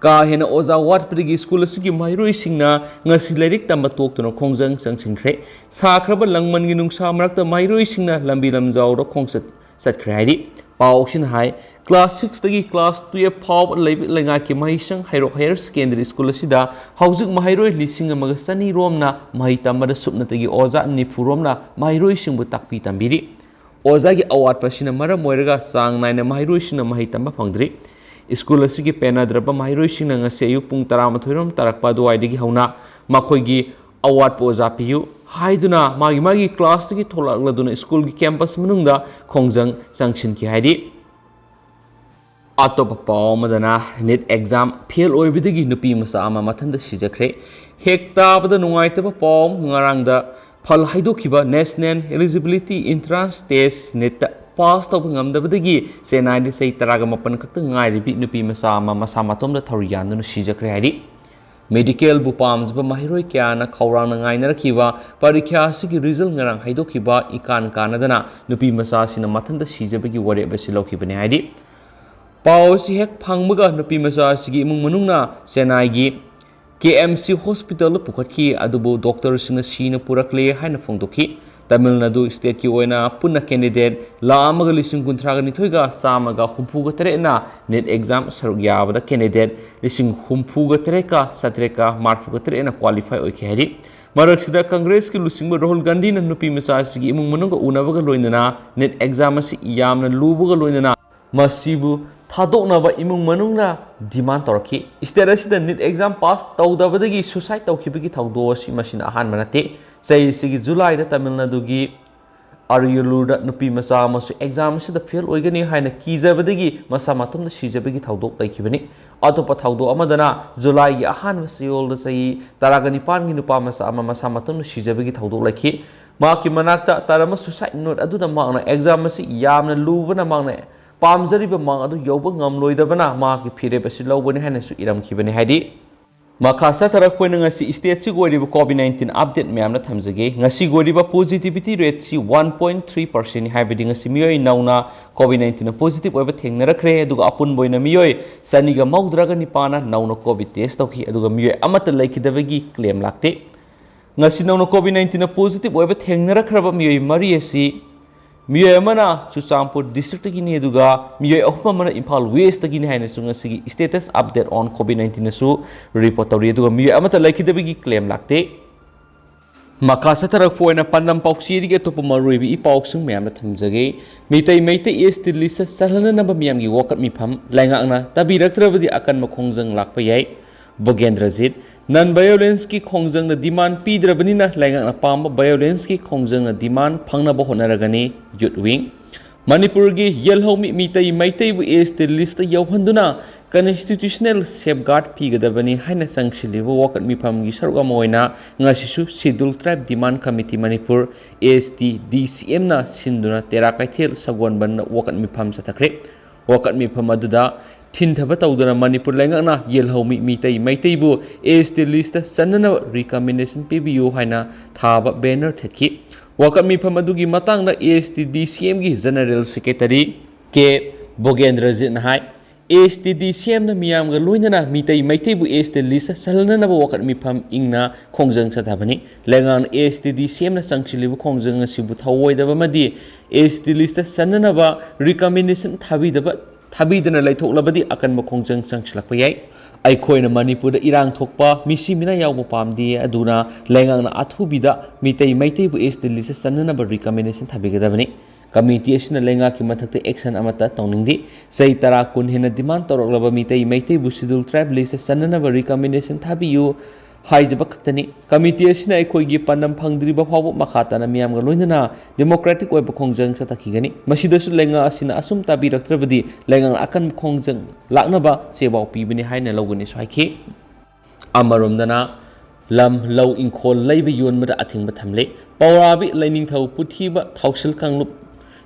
ꯀꯥ ꯍꯦꯟꯅ ꯑꯣꯖꯥ ꯋꯥꯠꯄꯗꯒꯤ school ꯑꯁꯤꯒꯤ ꯃꯍꯩꯔꯣꯏꯁꯤꯡꯅ ꯉꯁꯤ ꯂꯥꯏꯔꯤꯛ ꯇꯝꯕ ꯇꯣꯛꯇꯨꯅ ꯈꯣꯡꯖꯪ ꯆꯪꯁꯤꯟꯈ꯭ꯔꯦ꯫ ꯁꯥꯈ꯭ꯔꯕ ꯂꯥꯡꯕꯟꯒꯤ ꯅꯨꯡꯁꯥ ꯃꯔꯛꯇ ꯃꯍꯩꯔꯣꯏꯁꯤꯡꯅ ꯂꯝꯕꯤ ꯂꯝꯖꯥꯎꯗ ꯈꯣꯡꯆꯠ ꯆꯠꯈ꯭ꯔꯦ ꯍꯥꯏꯔꯤ꯫ ꯄꯥꯎ ꯑꯁꯤꯅ ꯍꯥꯏ, Class six ꯇꯒꯤ class twelve ꯐꯥꯎꯕ ꯂꯩꯕ ꯂꯩꯉꯥꯛꯀꯤ ꯃꯍꯩꯁꯪ ꯍꯩꯔꯣꯛ Higher Secondary School ꯑꯁꯤꯗ ꯍꯧꯖꯤꯛ ꯃꯍꯩꯔꯣꯏ ꯂꯤꯁꯤꯡ ꯑꯃꯒ ꯆꯅꯤ ꯔꯣꯝꯅ ꯃꯍꯩ ꯇꯝꯕꯗ ꯁꯨꯞꯅꯇꯒꯤ ꯑꯣꯖꯥ ꯅꯤꯐꯨ ꯔꯣꯝꯅ ꯃꯍꯩꯔꯣꯏꯁꯤꯡꯕꯨ ꯇꯥꯛꯄꯤ ꯇꯝꯕꯤꯔꯤ꯫ ꯑꯣꯖꯥꯒꯤ ꯑꯋꯥꯠꯄ ꯑꯁꯤꯅ ꯃꯔꯝ ꯑꯣꯏꯔꯒ ꯆꯥꯡ ꯅꯥꯏꯅ ꯃꯍꯩꯔꯣꯏꯁꯤꯡꯅ ꯃꯍꯩ ꯇꯝꯕ ꯐꯪꯗ꯭ꯔꯤ꯫ School ꯑꯁꯤꯒꯤ ꯄꯦꯟꯅꯗ꯭ꯔꯕ ꯃꯍꯩꯔꯣꯏꯁꯤꯡꯅ ꯉꯁꯤ ꯑꯌꯨꯛ ꯄꯨꯡ ꯇꯔꯥꯃꯥꯊꯣꯏ ꯔꯣꯝ ꯇꯥꯔꯛꯄ ꯑꯗꯨꯋꯥꯏꯗꯒꯤ ꯍꯧꯅ ꯃꯈꯣꯏꯒꯤ ꯑꯋꯥꯠꯄ ꯑꯣꯖꯥ ꯄꯤꯌꯨ ꯍꯥꯏꯗꯨꯅ ꯃꯥꯒꯤ ꯃꯥꯒꯤ class ꯇꯒꯤ ꯊꯣꯛꯂꯛꯂꯗꯨꯅ school ꯒꯤ campus ꯃꯅꯨꯡꯗ ꯈꯣꯡꯖꯪ ꯆꯪꯁꯤꯟꯈꯤ ꯍꯥꯏꯔꯤ꯫ ꯑꯇꯣꯞꯄ ꯄꯥꯎ ꯑꯃꯗꯅ NEET exam fail ꯑꯣꯏꯕꯗꯒꯤ ꯅꯨꯄꯤ ꯃꯆꯥ ꯑꯃ ꯃꯊꯟꯇ ꯁꯤꯖꯈ꯭ꯔꯦ꯫ ꯍꯦꯛ ꯇꯥꯕꯗ ꯅꯨꯡꯉꯥꯏꯇꯕ ꯄꯥꯎ ꯑꯃ ꯉꯔꯥꯡꯗ ꯐꯜ ꯍꯥꯏꯗꯣꯛꯈꯤꯕ National Eligibility Entrance Test NEET ꯇ pass ꯇꯧꯕ ꯉꯝꯗꯕꯗꯒꯤ ꯆꯦꯟꯅꯥꯏꯗ ꯆꯍꯤ ꯇꯔꯥꯒ ꯃꯥꯄꯟ ꯈꯛꯇ ꯉꯥꯏꯔꯤꯕꯤ ꯅꯨꯄꯤ ꯃꯆꯥ ꯑꯃ ꯃꯁꯥ ꯃꯇꯣꯝꯗ ꯊꯧꯔꯤ ꯌꯥꯟꯗꯨꯅ ꯁꯤꯖꯈ꯭ꯔꯦ ꯍꯥꯏꯔꯤ꯫ Medical ꯕꯨ ꯄꯥꯝꯖꯕ ꯃꯍꯩꯔꯣꯏ ꯀꯌꯥꯅ ꯈꯧꯔꯥꯡꯅ ꯉꯥꯏꯅꯔꯛꯈꯤꯕ ꯄꯔꯤꯈ꯭ꯌꯥ ꯑꯁꯤꯒꯤ result ꯉꯔꯥꯡ ꯍꯥꯏꯗꯣꯛꯈꯤꯕ ꯏꯀꯥꯟ ꯀꯥꯟꯅꯗꯅ ꯅꯨꯄꯤ ꯃꯆꯥ ꯑꯁꯤꯅ ꯃꯊꯟꯇ ꯁꯤꯖꯕꯒꯤ ꯋꯥꯔꯦꯞ ꯑꯁꯤ ꯂꯧꯈꯤꯕꯅꯤ ꯍꯥꯏꯔꯤ꯫ ꯄꯥꯎ ꯑꯁꯤ ꯍꯦꯛ ꯐꯪꯕꯒ ꯅꯨꯄꯤ ꯃꯆꯥ ꯑꯁꯤꯒꯤ ꯏꯃꯨꯡ ꯃꯅꯨꯡꯅ ꯆꯦꯟꯅꯥꯏꯒꯤ KMC hospital ꯗ ꯄꯨꯈꯠꯈꯤ, ꯑꯗꯨꯕꯨ doctor ꯁꯤꯡꯅ ꯁꯤꯅ ꯄꯨꯔꯛꯂꯦ ꯍꯥꯏꯅ ꯐꯣꯡꯗꯣꯛꯈꯤ꯫ ꯇꯥꯃꯤꯜ ꯅꯥꯗꯨ state ꯀꯤ ꯑꯣꯏꯅ ꯄꯨꯟꯅ candidate ꯂꯥꯈ ꯑꯃꯒ ꯂꯤꯁꯤꯡ ꯀꯨꯟꯊ꯭ꯔꯥꯒ ꯅꯤꯊꯣꯏꯒ ꯆꯥꯝꯃꯒ ꯍꯨꯝꯐꯨꯒ ꯇꯔꯦꯠꯅ NEET exam ꯁꯔꯨꯛ ꯌꯥꯕꯗ candidate ꯂꯤꯁꯤꯡ ꯍꯨꯝꯐꯨꯒ ꯇꯔꯦꯠꯀ ꯆꯥꯇ꯭ꯔꯦꯠꯀ ꯃꯔꯤꯐꯨꯒ ꯇꯔꯦꯠꯅ qualify ꯑꯣꯏꯈꯤ ꯍꯥꯏꯔꯤ꯫ ꯃꯔꯛꯁꯤꯗ Congress ꯀꯤ ꯂꯨꯆꯤꯡꯕ ꯔꯥꯍꯨꯜ ꯒꯥꯟꯙꯤꯅ ꯅꯨꯄꯤ ꯃꯆꯥ ꯑꯁꯤꯒꯤ ꯏꯃꯨꯡ ꯃꯅꯨꯡꯒ ꯎꯅꯕꯒ ꯂꯣꯏꯅꯅ NEET exam ꯑꯁꯤ ꯌꯥꯝꯅ ꯂꯨꯕꯒ ꯂꯣꯏꯅꯅ ꯃꯁꯤꯕꯨ ꯊꯥꯗꯣꯛꯅꯕ ꯏꯃꯨꯡ ꯃꯅꯨꯡꯅ demand ꯇꯧꯔꯛꯈꯤ꯫ State ꯑꯁꯤꯗ NEET exam pass ꯇꯧꯗꯕꯗꯒꯤ suicide ꯇꯧꯈꯤꯕꯒꯤ ꯊꯧꯗꯣꯛ ꯑꯁꯤ ꯃꯁꯤꯅ ꯑꯍꯥꯟꯕ ꯅꯠꯇꯦ꯫ ꯆꯍꯤꯁꯤꯒꯤ July ꯗ ꯇꯥꯃꯤꯜ ꯅꯥꯗꯨꯒꯤ ꯑꯔꯤꯌꯂꯨꯔꯗ ꯅꯨꯄꯤ ꯃꯆꯥ ꯑꯃꯁꯨ exam ꯑꯁꯤꯗ fail ꯑꯣꯏꯒꯅꯤ ꯍꯥꯏꯅ ꯀꯤꯖꯕꯗꯒꯤ ꯃꯁꯥ ꯃꯇꯣꯝꯇ ꯁꯤꯖꯕꯒꯤ ꯊꯧꯗꯣꯛ ꯂꯩꯈꯤꯕꯅꯤ꯫ ꯑꯇꯣꯞꯄ ꯊꯧꯗꯣꯛ ꯑꯃꯗꯅ July ꯒꯤ ꯑꯍꯥꯟꯕ ꯆꯌꯣꯜꯗ ꯆꯍꯤ ꯇꯔꯥꯒ ꯅꯤꯄꯥꯟꯒꯤ ꯅꯨꯄꯥ ꯃꯆꯥ ꯑꯃ ꯃꯁꯥ ꯃꯇꯣꯝꯇ ꯁꯤꯖꯕꯒꯤ ꯊꯧꯗꯣꯛ ꯂꯩꯈꯤ꯫ ꯃꯍꯥꯛꯀꯤ ꯃꯅꯥꯛꯇ ꯇꯥꯔꯝꯕ suicide note ꯑꯗꯨꯗ ꯃꯍꯥꯛꯅ exam ꯑꯁꯤ ꯌꯥꯝꯅ ꯂꯨꯕꯅ ꯃꯍꯥꯛꯅ ꯄꯥꯝꯖꯔꯤꯕ ꯃꯥꯡ ꯑꯗꯨ ꯌꯧꯕ ꯉꯝꯂꯣꯏꯗꯕꯅ ꯃꯍꯥꯛꯀꯤ ꯐꯤꯔꯦꯞ ꯑꯁꯤ ꯂꯧꯕꯅꯤ ꯍꯥꯏꯅꯁꯨ ꯏꯔꯝꯈꯤꯕꯅꯤ ꯍꯥꯏꯗꯤ꯫ ꯃꯈꯥ ꯆꯠꯊꯔꯛꯄ ꯑꯣꯏꯅ ꯉꯁꯤ state ꯁꯤꯒꯤ ꯑꯣꯏꯔꯤꯕ COVID nineteen update ꯃꯌꯥꯝꯅ ꯊꯝꯖꯒꯦ꯫ ꯉꯁꯤꯒꯤ ꯑꯣꯏꯔꯤꯕ positivity rate ꯁꯤ one point three percent ꯅꯤ, ꯍꯥꯏꯕꯗꯤ ꯉꯁꯤ ꯃꯤꯑꯣꯏ ꯅꯧꯅ COVID nineteen ꯅ positive ꯑꯣꯏꯕ ꯊꯦꯡꯅꯔꯛꯈ꯭ꯔꯦ, ꯑꯗꯨꯒ ꯑꯄꯨꯟꯕ ꯑꯣꯏꯅ ꯃꯤꯑꯣꯏ ꯆꯅꯤꯒ ꯃꯧꯗ꯭ꯔꯥꯒ ꯅꯤꯄꯥꯟꯅ ꯅꯧꯅ COVID test ꯇꯧꯈꯤ, ꯑꯗꯨꯒ ꯃꯤꯑꯣꯏ ꯑꯃꯠꯇ ꯂꯩꯈꯤꯗꯕꯒꯤ claim ꯂꯥꯛꯇꯦ꯫ ꯉꯁꯤ ꯅꯧꯅ COVID nineteen ꯅ positive ꯑꯣꯏꯕ ꯊꯦꯡꯅꯔꯛꯈ꯭ꯔꯕ ꯃꯤꯑꯣꯏ ꯃꯔꯤ ꯑꯁꯤ ꯃꯤꯑꯣꯏ ꯑꯃꯅ ꯆꯨꯔꯆꯥꯟꯄꯨꯔ ꯗꯤꯁꯇ꯭ꯔꯤꯛꯇꯒꯤꯅꯤ, ꯑꯗꯨꯒ ꯃꯤꯑꯣꯏ ꯑꯍꯨꯝ ꯑꯃꯅ ꯏꯝꯐꯥꯜ ꯋꯦꯁꯇꯒꯤꯅꯤ ꯍꯥꯏꯅꯁꯨ ꯉꯁꯤꯒꯤ status update on COVID nineteen ꯑꯁꯨ report ꯇꯧꯔꯤ꯫ ꯑꯗꯨꯒ ꯃꯤꯑꯣꯏ ꯑꯃꯠꯇ ꯂꯩꯈꯤꯗꯕꯒꯤ claim ꯂꯥꯛꯇꯦ꯫ ꯃꯈꯥ ꯆꯠꯊꯔꯛꯄ ꯑꯣꯏꯅ ꯄꯥꯟꯗꯝ ꯄꯥꯎꯆꯦꯗꯒꯤ ꯑꯇꯣꯞꯄ ꯃꯔꯨꯑꯣꯏꯕ ꯏ ꯄꯥꯎꯁꯤꯡ ꯃꯌꯥꯝꯗ ꯊꯝꯖꯒꯦ꯫ Meitei Meitei S T list ꯆꯜꯍꯟꯅꯅꯕ ꯃꯤꯌꯥꯝꯒꯤ ꯋꯥꯀꯠ ꯃꯤꯐꯝ ꯂꯩꯉꯥꯛꯅ ꯇꯥꯕꯤꯔꯛꯇ꯭ꯔꯕꯗꯤ ꯑꯀꯟꯕ ꯈꯣꯡꯖꯪ ꯂꯥꯛꯄ ꯌꯥꯏ꯫ ꯕꯣꯒꯦꯟꯗ꯭ꯔꯖꯤꯠ, non violence ꯀꯤ ꯈꯣꯡꯖꯪꯅ demand ꯄꯤꯗ꯭ꯔꯕꯅꯤꯅ ꯂꯩꯉꯥꯛꯅ ꯄꯥꯝꯕ violence ꯀꯤ ꯈꯣꯡꯖꯪꯅ demand ꯐꯪꯅꯕ ꯍꯣꯠꯅꯔꯒꯅꯤ꯫ Youth Wing, ꯃꯅꯤꯄꯨꯔꯒꯤ ꯌꯦꯜꯍꯧꯃꯤ Meitei ꯃꯩꯇꯩꯕꯨ S T list ꯌꯧꯍꯟꯗꯨꯅ constitutional safeguard ꯄꯤꯒꯗꯕꯅꯤ ꯍꯥꯏꯅ ꯆꯪꯁꯤꯜꯂꯤꯕ ꯋꯥꯀꯠ ꯃꯤꯐꯝꯒꯤ ꯁꯔꯨꯛ ꯑꯃ ꯑꯣꯏꯅ ꯉꯁꯤꯁꯨ Scheduled Tribe Demand Committee Manipur, S T D C M ꯅ ꯁꯤꯟꯗꯨꯅ ꯇꯦꯔꯥ ꯀꯩꯊꯦꯜ ꯁꯒꯣꯜꯕꯟꯗ ꯋꯥꯀꯠ ꯃꯤꯐꯝ ꯆꯠꯊꯈ꯭ꯔꯦ꯫ ꯋꯥꯀꯠ ꯃꯤꯐꯝ ꯑꯗꯨꯗ ꯊꯤꯟꯊꯕ ꯇꯧꯗꯨꯅ ꯃꯅꯤꯄꯨꯔ ꯂꯩꯉꯥꯛꯅ ꯌꯦꯜꯍꯧꯃꯤ Meitei ꯃꯩꯇꯩꯕꯨ S T list ꯆꯟꯅꯅꯕ recommendation ꯄꯤꯕꯤꯌꯨ ꯍꯥꯏꯅ ꯊꯥꯕ banner ꯊꯦꯠꯈꯤ꯫ ꯋꯥꯀꯠ ꯃꯤꯐꯝ ꯑꯗꯨꯒꯤ ꯃꯇꯥꯡꯗ S T D C M ꯒꯤ General Secretary ꯀꯦ ꯕꯣꯒꯦꯟꯗ꯭ꯔꯖꯤꯠꯅ ꯍꯥꯏ, S T D C M ꯅ ꯃꯤꯌꯥꯝꯒ ꯂꯣꯏꯅꯅ ꯃꯤꯇꯩ ꯃꯩꯇꯩꯕꯨ S T list ꯆꯜꯍꯟꯅꯅꯕ ꯋꯥꯀꯠ ꯃꯤꯐꯝ ꯏꯪꯅ ꯈꯣꯡꯖꯪ ꯆꯠꯊꯕꯅꯤ꯫ ꯂꯩꯉꯥꯛꯅ S T D C M ꯅ ꯆꯪꯁꯤꯜꯂꯤꯕ ꯈꯣꯡꯖꯪ ꯑꯁꯤꯕꯨ ꯊꯧꯑꯣꯏꯗꯕ ꯑꯃꯗꯤ S T list ꯆꯟꯅꯅꯕ recommendation ꯊꯥꯕꯤꯗꯕ, ꯊꯥꯕꯤꯗꯅ ꯂꯩꯊꯣꯛꯂꯕꯗꯤ ꯑꯀꯟꯕ ꯈꯣꯡꯖꯪ ꯆꯪꯁꯤꯜꯂꯛꯄ ꯌꯥꯏ꯫ ꯑꯩꯈꯣꯏꯅ ꯃꯅꯤꯄꯨꯔꯗ ꯏꯔꯥꯡ ꯊꯣꯛꯄ, ꯃꯤꯁꯤ ꯃꯤꯅꯥ ꯌꯥꯎꯕ ꯄꯥꯝꯗꯦ, ꯑꯗꯨꯅ ꯂꯩꯉꯥꯛꯅ ꯑꯊꯨꯕꯤꯗ Meitei ꯃꯩꯇꯩꯕꯨ S T list ꯆꯟꯅꯅꯕ recommendation ꯊꯥꯕꯤꯒꯗꯕꯅꯤ꯫ Committee ꯑꯁꯤꯅ ꯂꯩꯉꯥꯛꯀꯤ ꯃꯊꯛꯇ action ꯑꯃꯠꯇ ꯇꯧꯅꯤꯡꯗꯦ꯫ ꯆꯍꯤ ꯇꯔꯥ ꯀꯨꯟ ꯍꯦꯟꯅ demand ꯇꯧꯔꯛꯂꯕ Meitei ꯃꯩꯇꯩꯕꯨ Scheduled Tribe list ꯆꯟꯅꯅꯕ recommendation ꯊꯥꯕꯤꯌꯨ ꯍꯥꯏꯖꯕ ꯈꯛꯇꯅꯤ꯫ Committee ꯑꯁꯤꯅ ꯑꯩꯈꯣꯏꯒꯤ ꯄꯥꯟꯗꯝ ꯐꯪꯗ꯭ꯔꯤꯕ ꯐꯥꯎꯕ ꯃꯈꯥ ꯇꯥꯅ ꯃꯤꯌꯥꯝꯒ ꯂꯣꯏꯅꯅ democratic ꯑꯣꯏꯕ ꯈꯣꯡꯖꯪ ꯆꯠꯊꯈꯤꯒꯅꯤ꯫ ꯃꯁꯤꯗꯁꯨ ꯂꯩꯉꯥꯛ ꯑꯁꯤꯅ ꯑꯁꯨꯝ ꯇꯥꯕꯤꯔꯛꯇ꯭ꯔꯕꯗꯤ ꯂꯩꯉꯥꯛꯅ ꯑꯀꯟꯕ ꯈꯣꯡꯖꯪ ꯂꯥꯛꯅꯕ ꯆꯦꯄꯥꯎ ꯄꯤꯕꯅꯤ ꯍꯥꯏꯅ ꯂꯧꯒꯅꯤꯁꯨ ꯍꯥꯏꯈꯤ꯫ ꯑꯃꯔꯣꯝꯗꯅ ꯂꯝ, ꯂꯧ, ꯏꯪꯈꯣꯜ ꯂꯩꯕ ꯌꯣꯟꯕꯗ ꯑꯊꯤꯡꯕ ꯊꯝꯂꯦ꯫ ꯄꯧꯔꯥꯕꯤ, ꯂꯩꯅꯤꯡꯊꯧ, ꯄꯨꯊꯤꯕ, ꯊꯧꯁꯤꯜ ꯀꯥꯡꯂꯨꯞ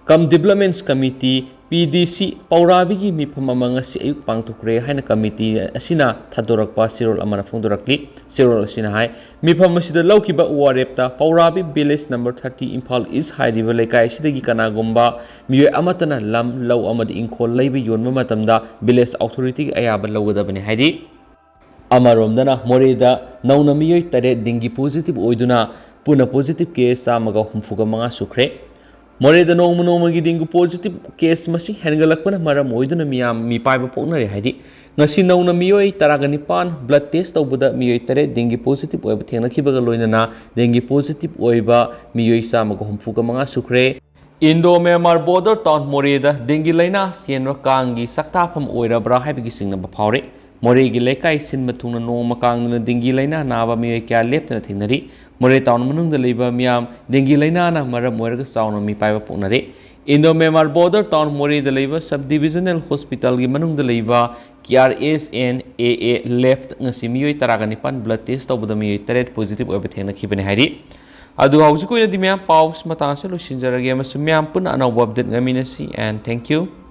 cum Developments Committee, P D C, ꯄꯧꯔꯥꯕꯤꯒꯤ ꯃꯤꯐꯝ ꯑꯃ ꯉꯁꯤ ꯑꯌꯨꯛ ꯄꯥꯡꯊꯣꯛꯈ꯭ꯔꯦ ꯍꯥꯏꯅ committee ꯑꯁꯤꯅ ꯊꯥꯗꯣꯔꯛꯄ ꯆꯦꯔꯣꯜ ꯑꯃꯅ ꯐꯣꯡꯗꯣꯔꯛꯂꯤ꯫ ꯆꯦꯔꯣꯜ ꯑꯁꯤꯅ ꯍꯥꯏ, ꯃꯤꯐꯝ ꯑꯁꯤꯗ ꯂꯧꯈꯤꯕ ꯋꯥꯔꯦꯞꯇ ꯄꯧꯔꯥꯕꯤ village number thirty, Imphal East ꯍꯥꯏꯔꯤꯕ ꯂꯩꯀꯥꯏ ꯑꯁꯤꯗꯒꯤ ꯀꯅꯥꯒꯨꯝꯕ ꯃꯤꯑꯣꯏ ꯑꯃꯠꯇꯅ ꯂꯝ, ꯂꯧ ꯑꯃꯗꯤ ꯏꯪꯈꯣꯜ ꯂꯩꯕ ꯌꯣꯟꯕ ꯃꯇꯝꯗ village authority ꯒꯤ ꯑꯌꯥꯕ ꯂꯧꯒꯗꯕꯅꯤ ꯍꯥꯏꯔꯤ꯫ ꯑꯃꯔꯣꯝꯗꯅ ꯃꯣꯔꯦꯗ ꯅꯧꯅ ꯃꯤꯑꯣꯏ ꯇꯔꯦꯠ dengue positive ꯑꯣꯏꯗꯨꯅ ꯄꯨꯟꯅ positive case ꯆꯥꯝꯃꯒ ꯍꯨꯝꯐꯨꯒ ꯃꯉꯥ ꯁꯨꯈ꯭ꯔꯦ꯫ ꯃꯣꯔꯦꯗ ꯅꯣꯡꯃ ꯅꯣꯡꯃꯒꯤ dengue positive case ꯃꯁꯤꯡ ꯍꯦꯟꯒꯠꯂꯛꯄꯅ ꯃꯔꯝ ꯑꯣꯏꯗꯨꯅ ꯃꯤꯌꯥꯝ ꯃꯤꯄꯥꯏꯕ ꯄꯣꯛꯅꯔꯦ ꯍꯥꯏꯔꯤ꯫ ꯉꯁꯤ ꯅꯧꯅ ꯃꯤꯑꯣꯏ ꯇꯔꯥꯒ ꯅꯤꯄꯥꯟ blood test ꯇꯧꯕꯗ ꯃꯤꯑꯣꯏ ꯇꯔꯦꯠ dengue positive ꯑꯣꯏꯕ ꯊꯦꯡꯅꯈꯤꯕꯒ ꯂꯣꯏꯅꯅ dengue positive ꯑꯣꯏꯕ ꯃꯤꯑꯣꯏ ꯆꯥꯝꯃꯒ ꯍꯨꯝꯐꯨꯒ ꯃꯉꯥ ꯁꯨꯈ꯭ꯔꯦ꯫ Indo Myanmar border town ꯃꯣꯔꯦꯗ dengue ꯂꯥꯏꯅꯥ ꯆꯦꯟꯕ ꯀꯥꯡꯒꯤ ꯆꯥꯛꯇꯥꯐꯝ ꯑꯣꯏꯔꯕ꯭ꯔꯥ ꯍꯥꯏꯕꯒꯤ ꯆꯤꯡꯅꯕ ꯐꯥꯎꯔꯤ꯫ ꯃꯣꯔꯦꯒꯤ ꯂꯩꯀꯥꯏ ꯁꯤꯟꯕ ꯊꯨꯡꯅ ꯅꯣꯡꯃ ꯀꯥꯡꯗꯅ dengue ꯂꯥꯏꯅꯥ ꯅꯥꯕ ꯃꯤꯑꯣꯏ ꯀꯌꯥ ꯂꯦꯞꯇꯅ ꯊꯦꯡꯅꯔꯤ꯫ ꯃꯣꯔꯦ town ꯃꯅꯨꯡꯗ ꯂꯩꯕ ꯃꯤꯌꯥꯝ dengue ꯂꯥꯏꯅꯥꯅ ꯃꯔꯝ ꯑꯣꯏꯔꯒ ꯆꯥꯎꯅ ꯃꯤꯄꯥꯏꯕ ꯄꯣꯛꯅꯔꯤ꯫ Indo Myanmar border town ꯃꯣꯔꯦꯗ ꯂꯩꯕ sub divisional hospitalꯒꯤ ꯃꯅꯨꯡꯗ ꯂꯩꯕ KRSNAA labꯇ ꯉꯁꯤ ꯃꯤꯑꯣꯏ ꯇꯔꯥꯒ ꯅꯤꯄꯥꯟ blood test ꯇꯧꯕꯗ ꯃꯤꯑꯣꯏ ꯇꯔꯦꯠ positive ꯑꯣꯏꯕ ꯊꯦꯡꯅꯈꯤꯕꯅꯤ ꯍꯥꯏꯔꯤ꯫ ꯑꯗꯨꯒ ꯍꯧꯖꯤꯛ ꯑꯣꯏꯅꯗꯤ ꯃꯌꯥꯝ ꯄꯥꯎ ꯃꯇꯥꯡ ꯑꯁꯤꯗ ꯂꯣꯏꯁꯤꯟꯖꯔꯒꯦ ꯑꯃꯁꯨꯡ ꯃꯌꯥꯝ ꯄꯨꯟꯅ ꯑꯅꯧꯕ update ꯉꯥꯏꯃꯤꯟꯅꯁꯤ, and thank you꯫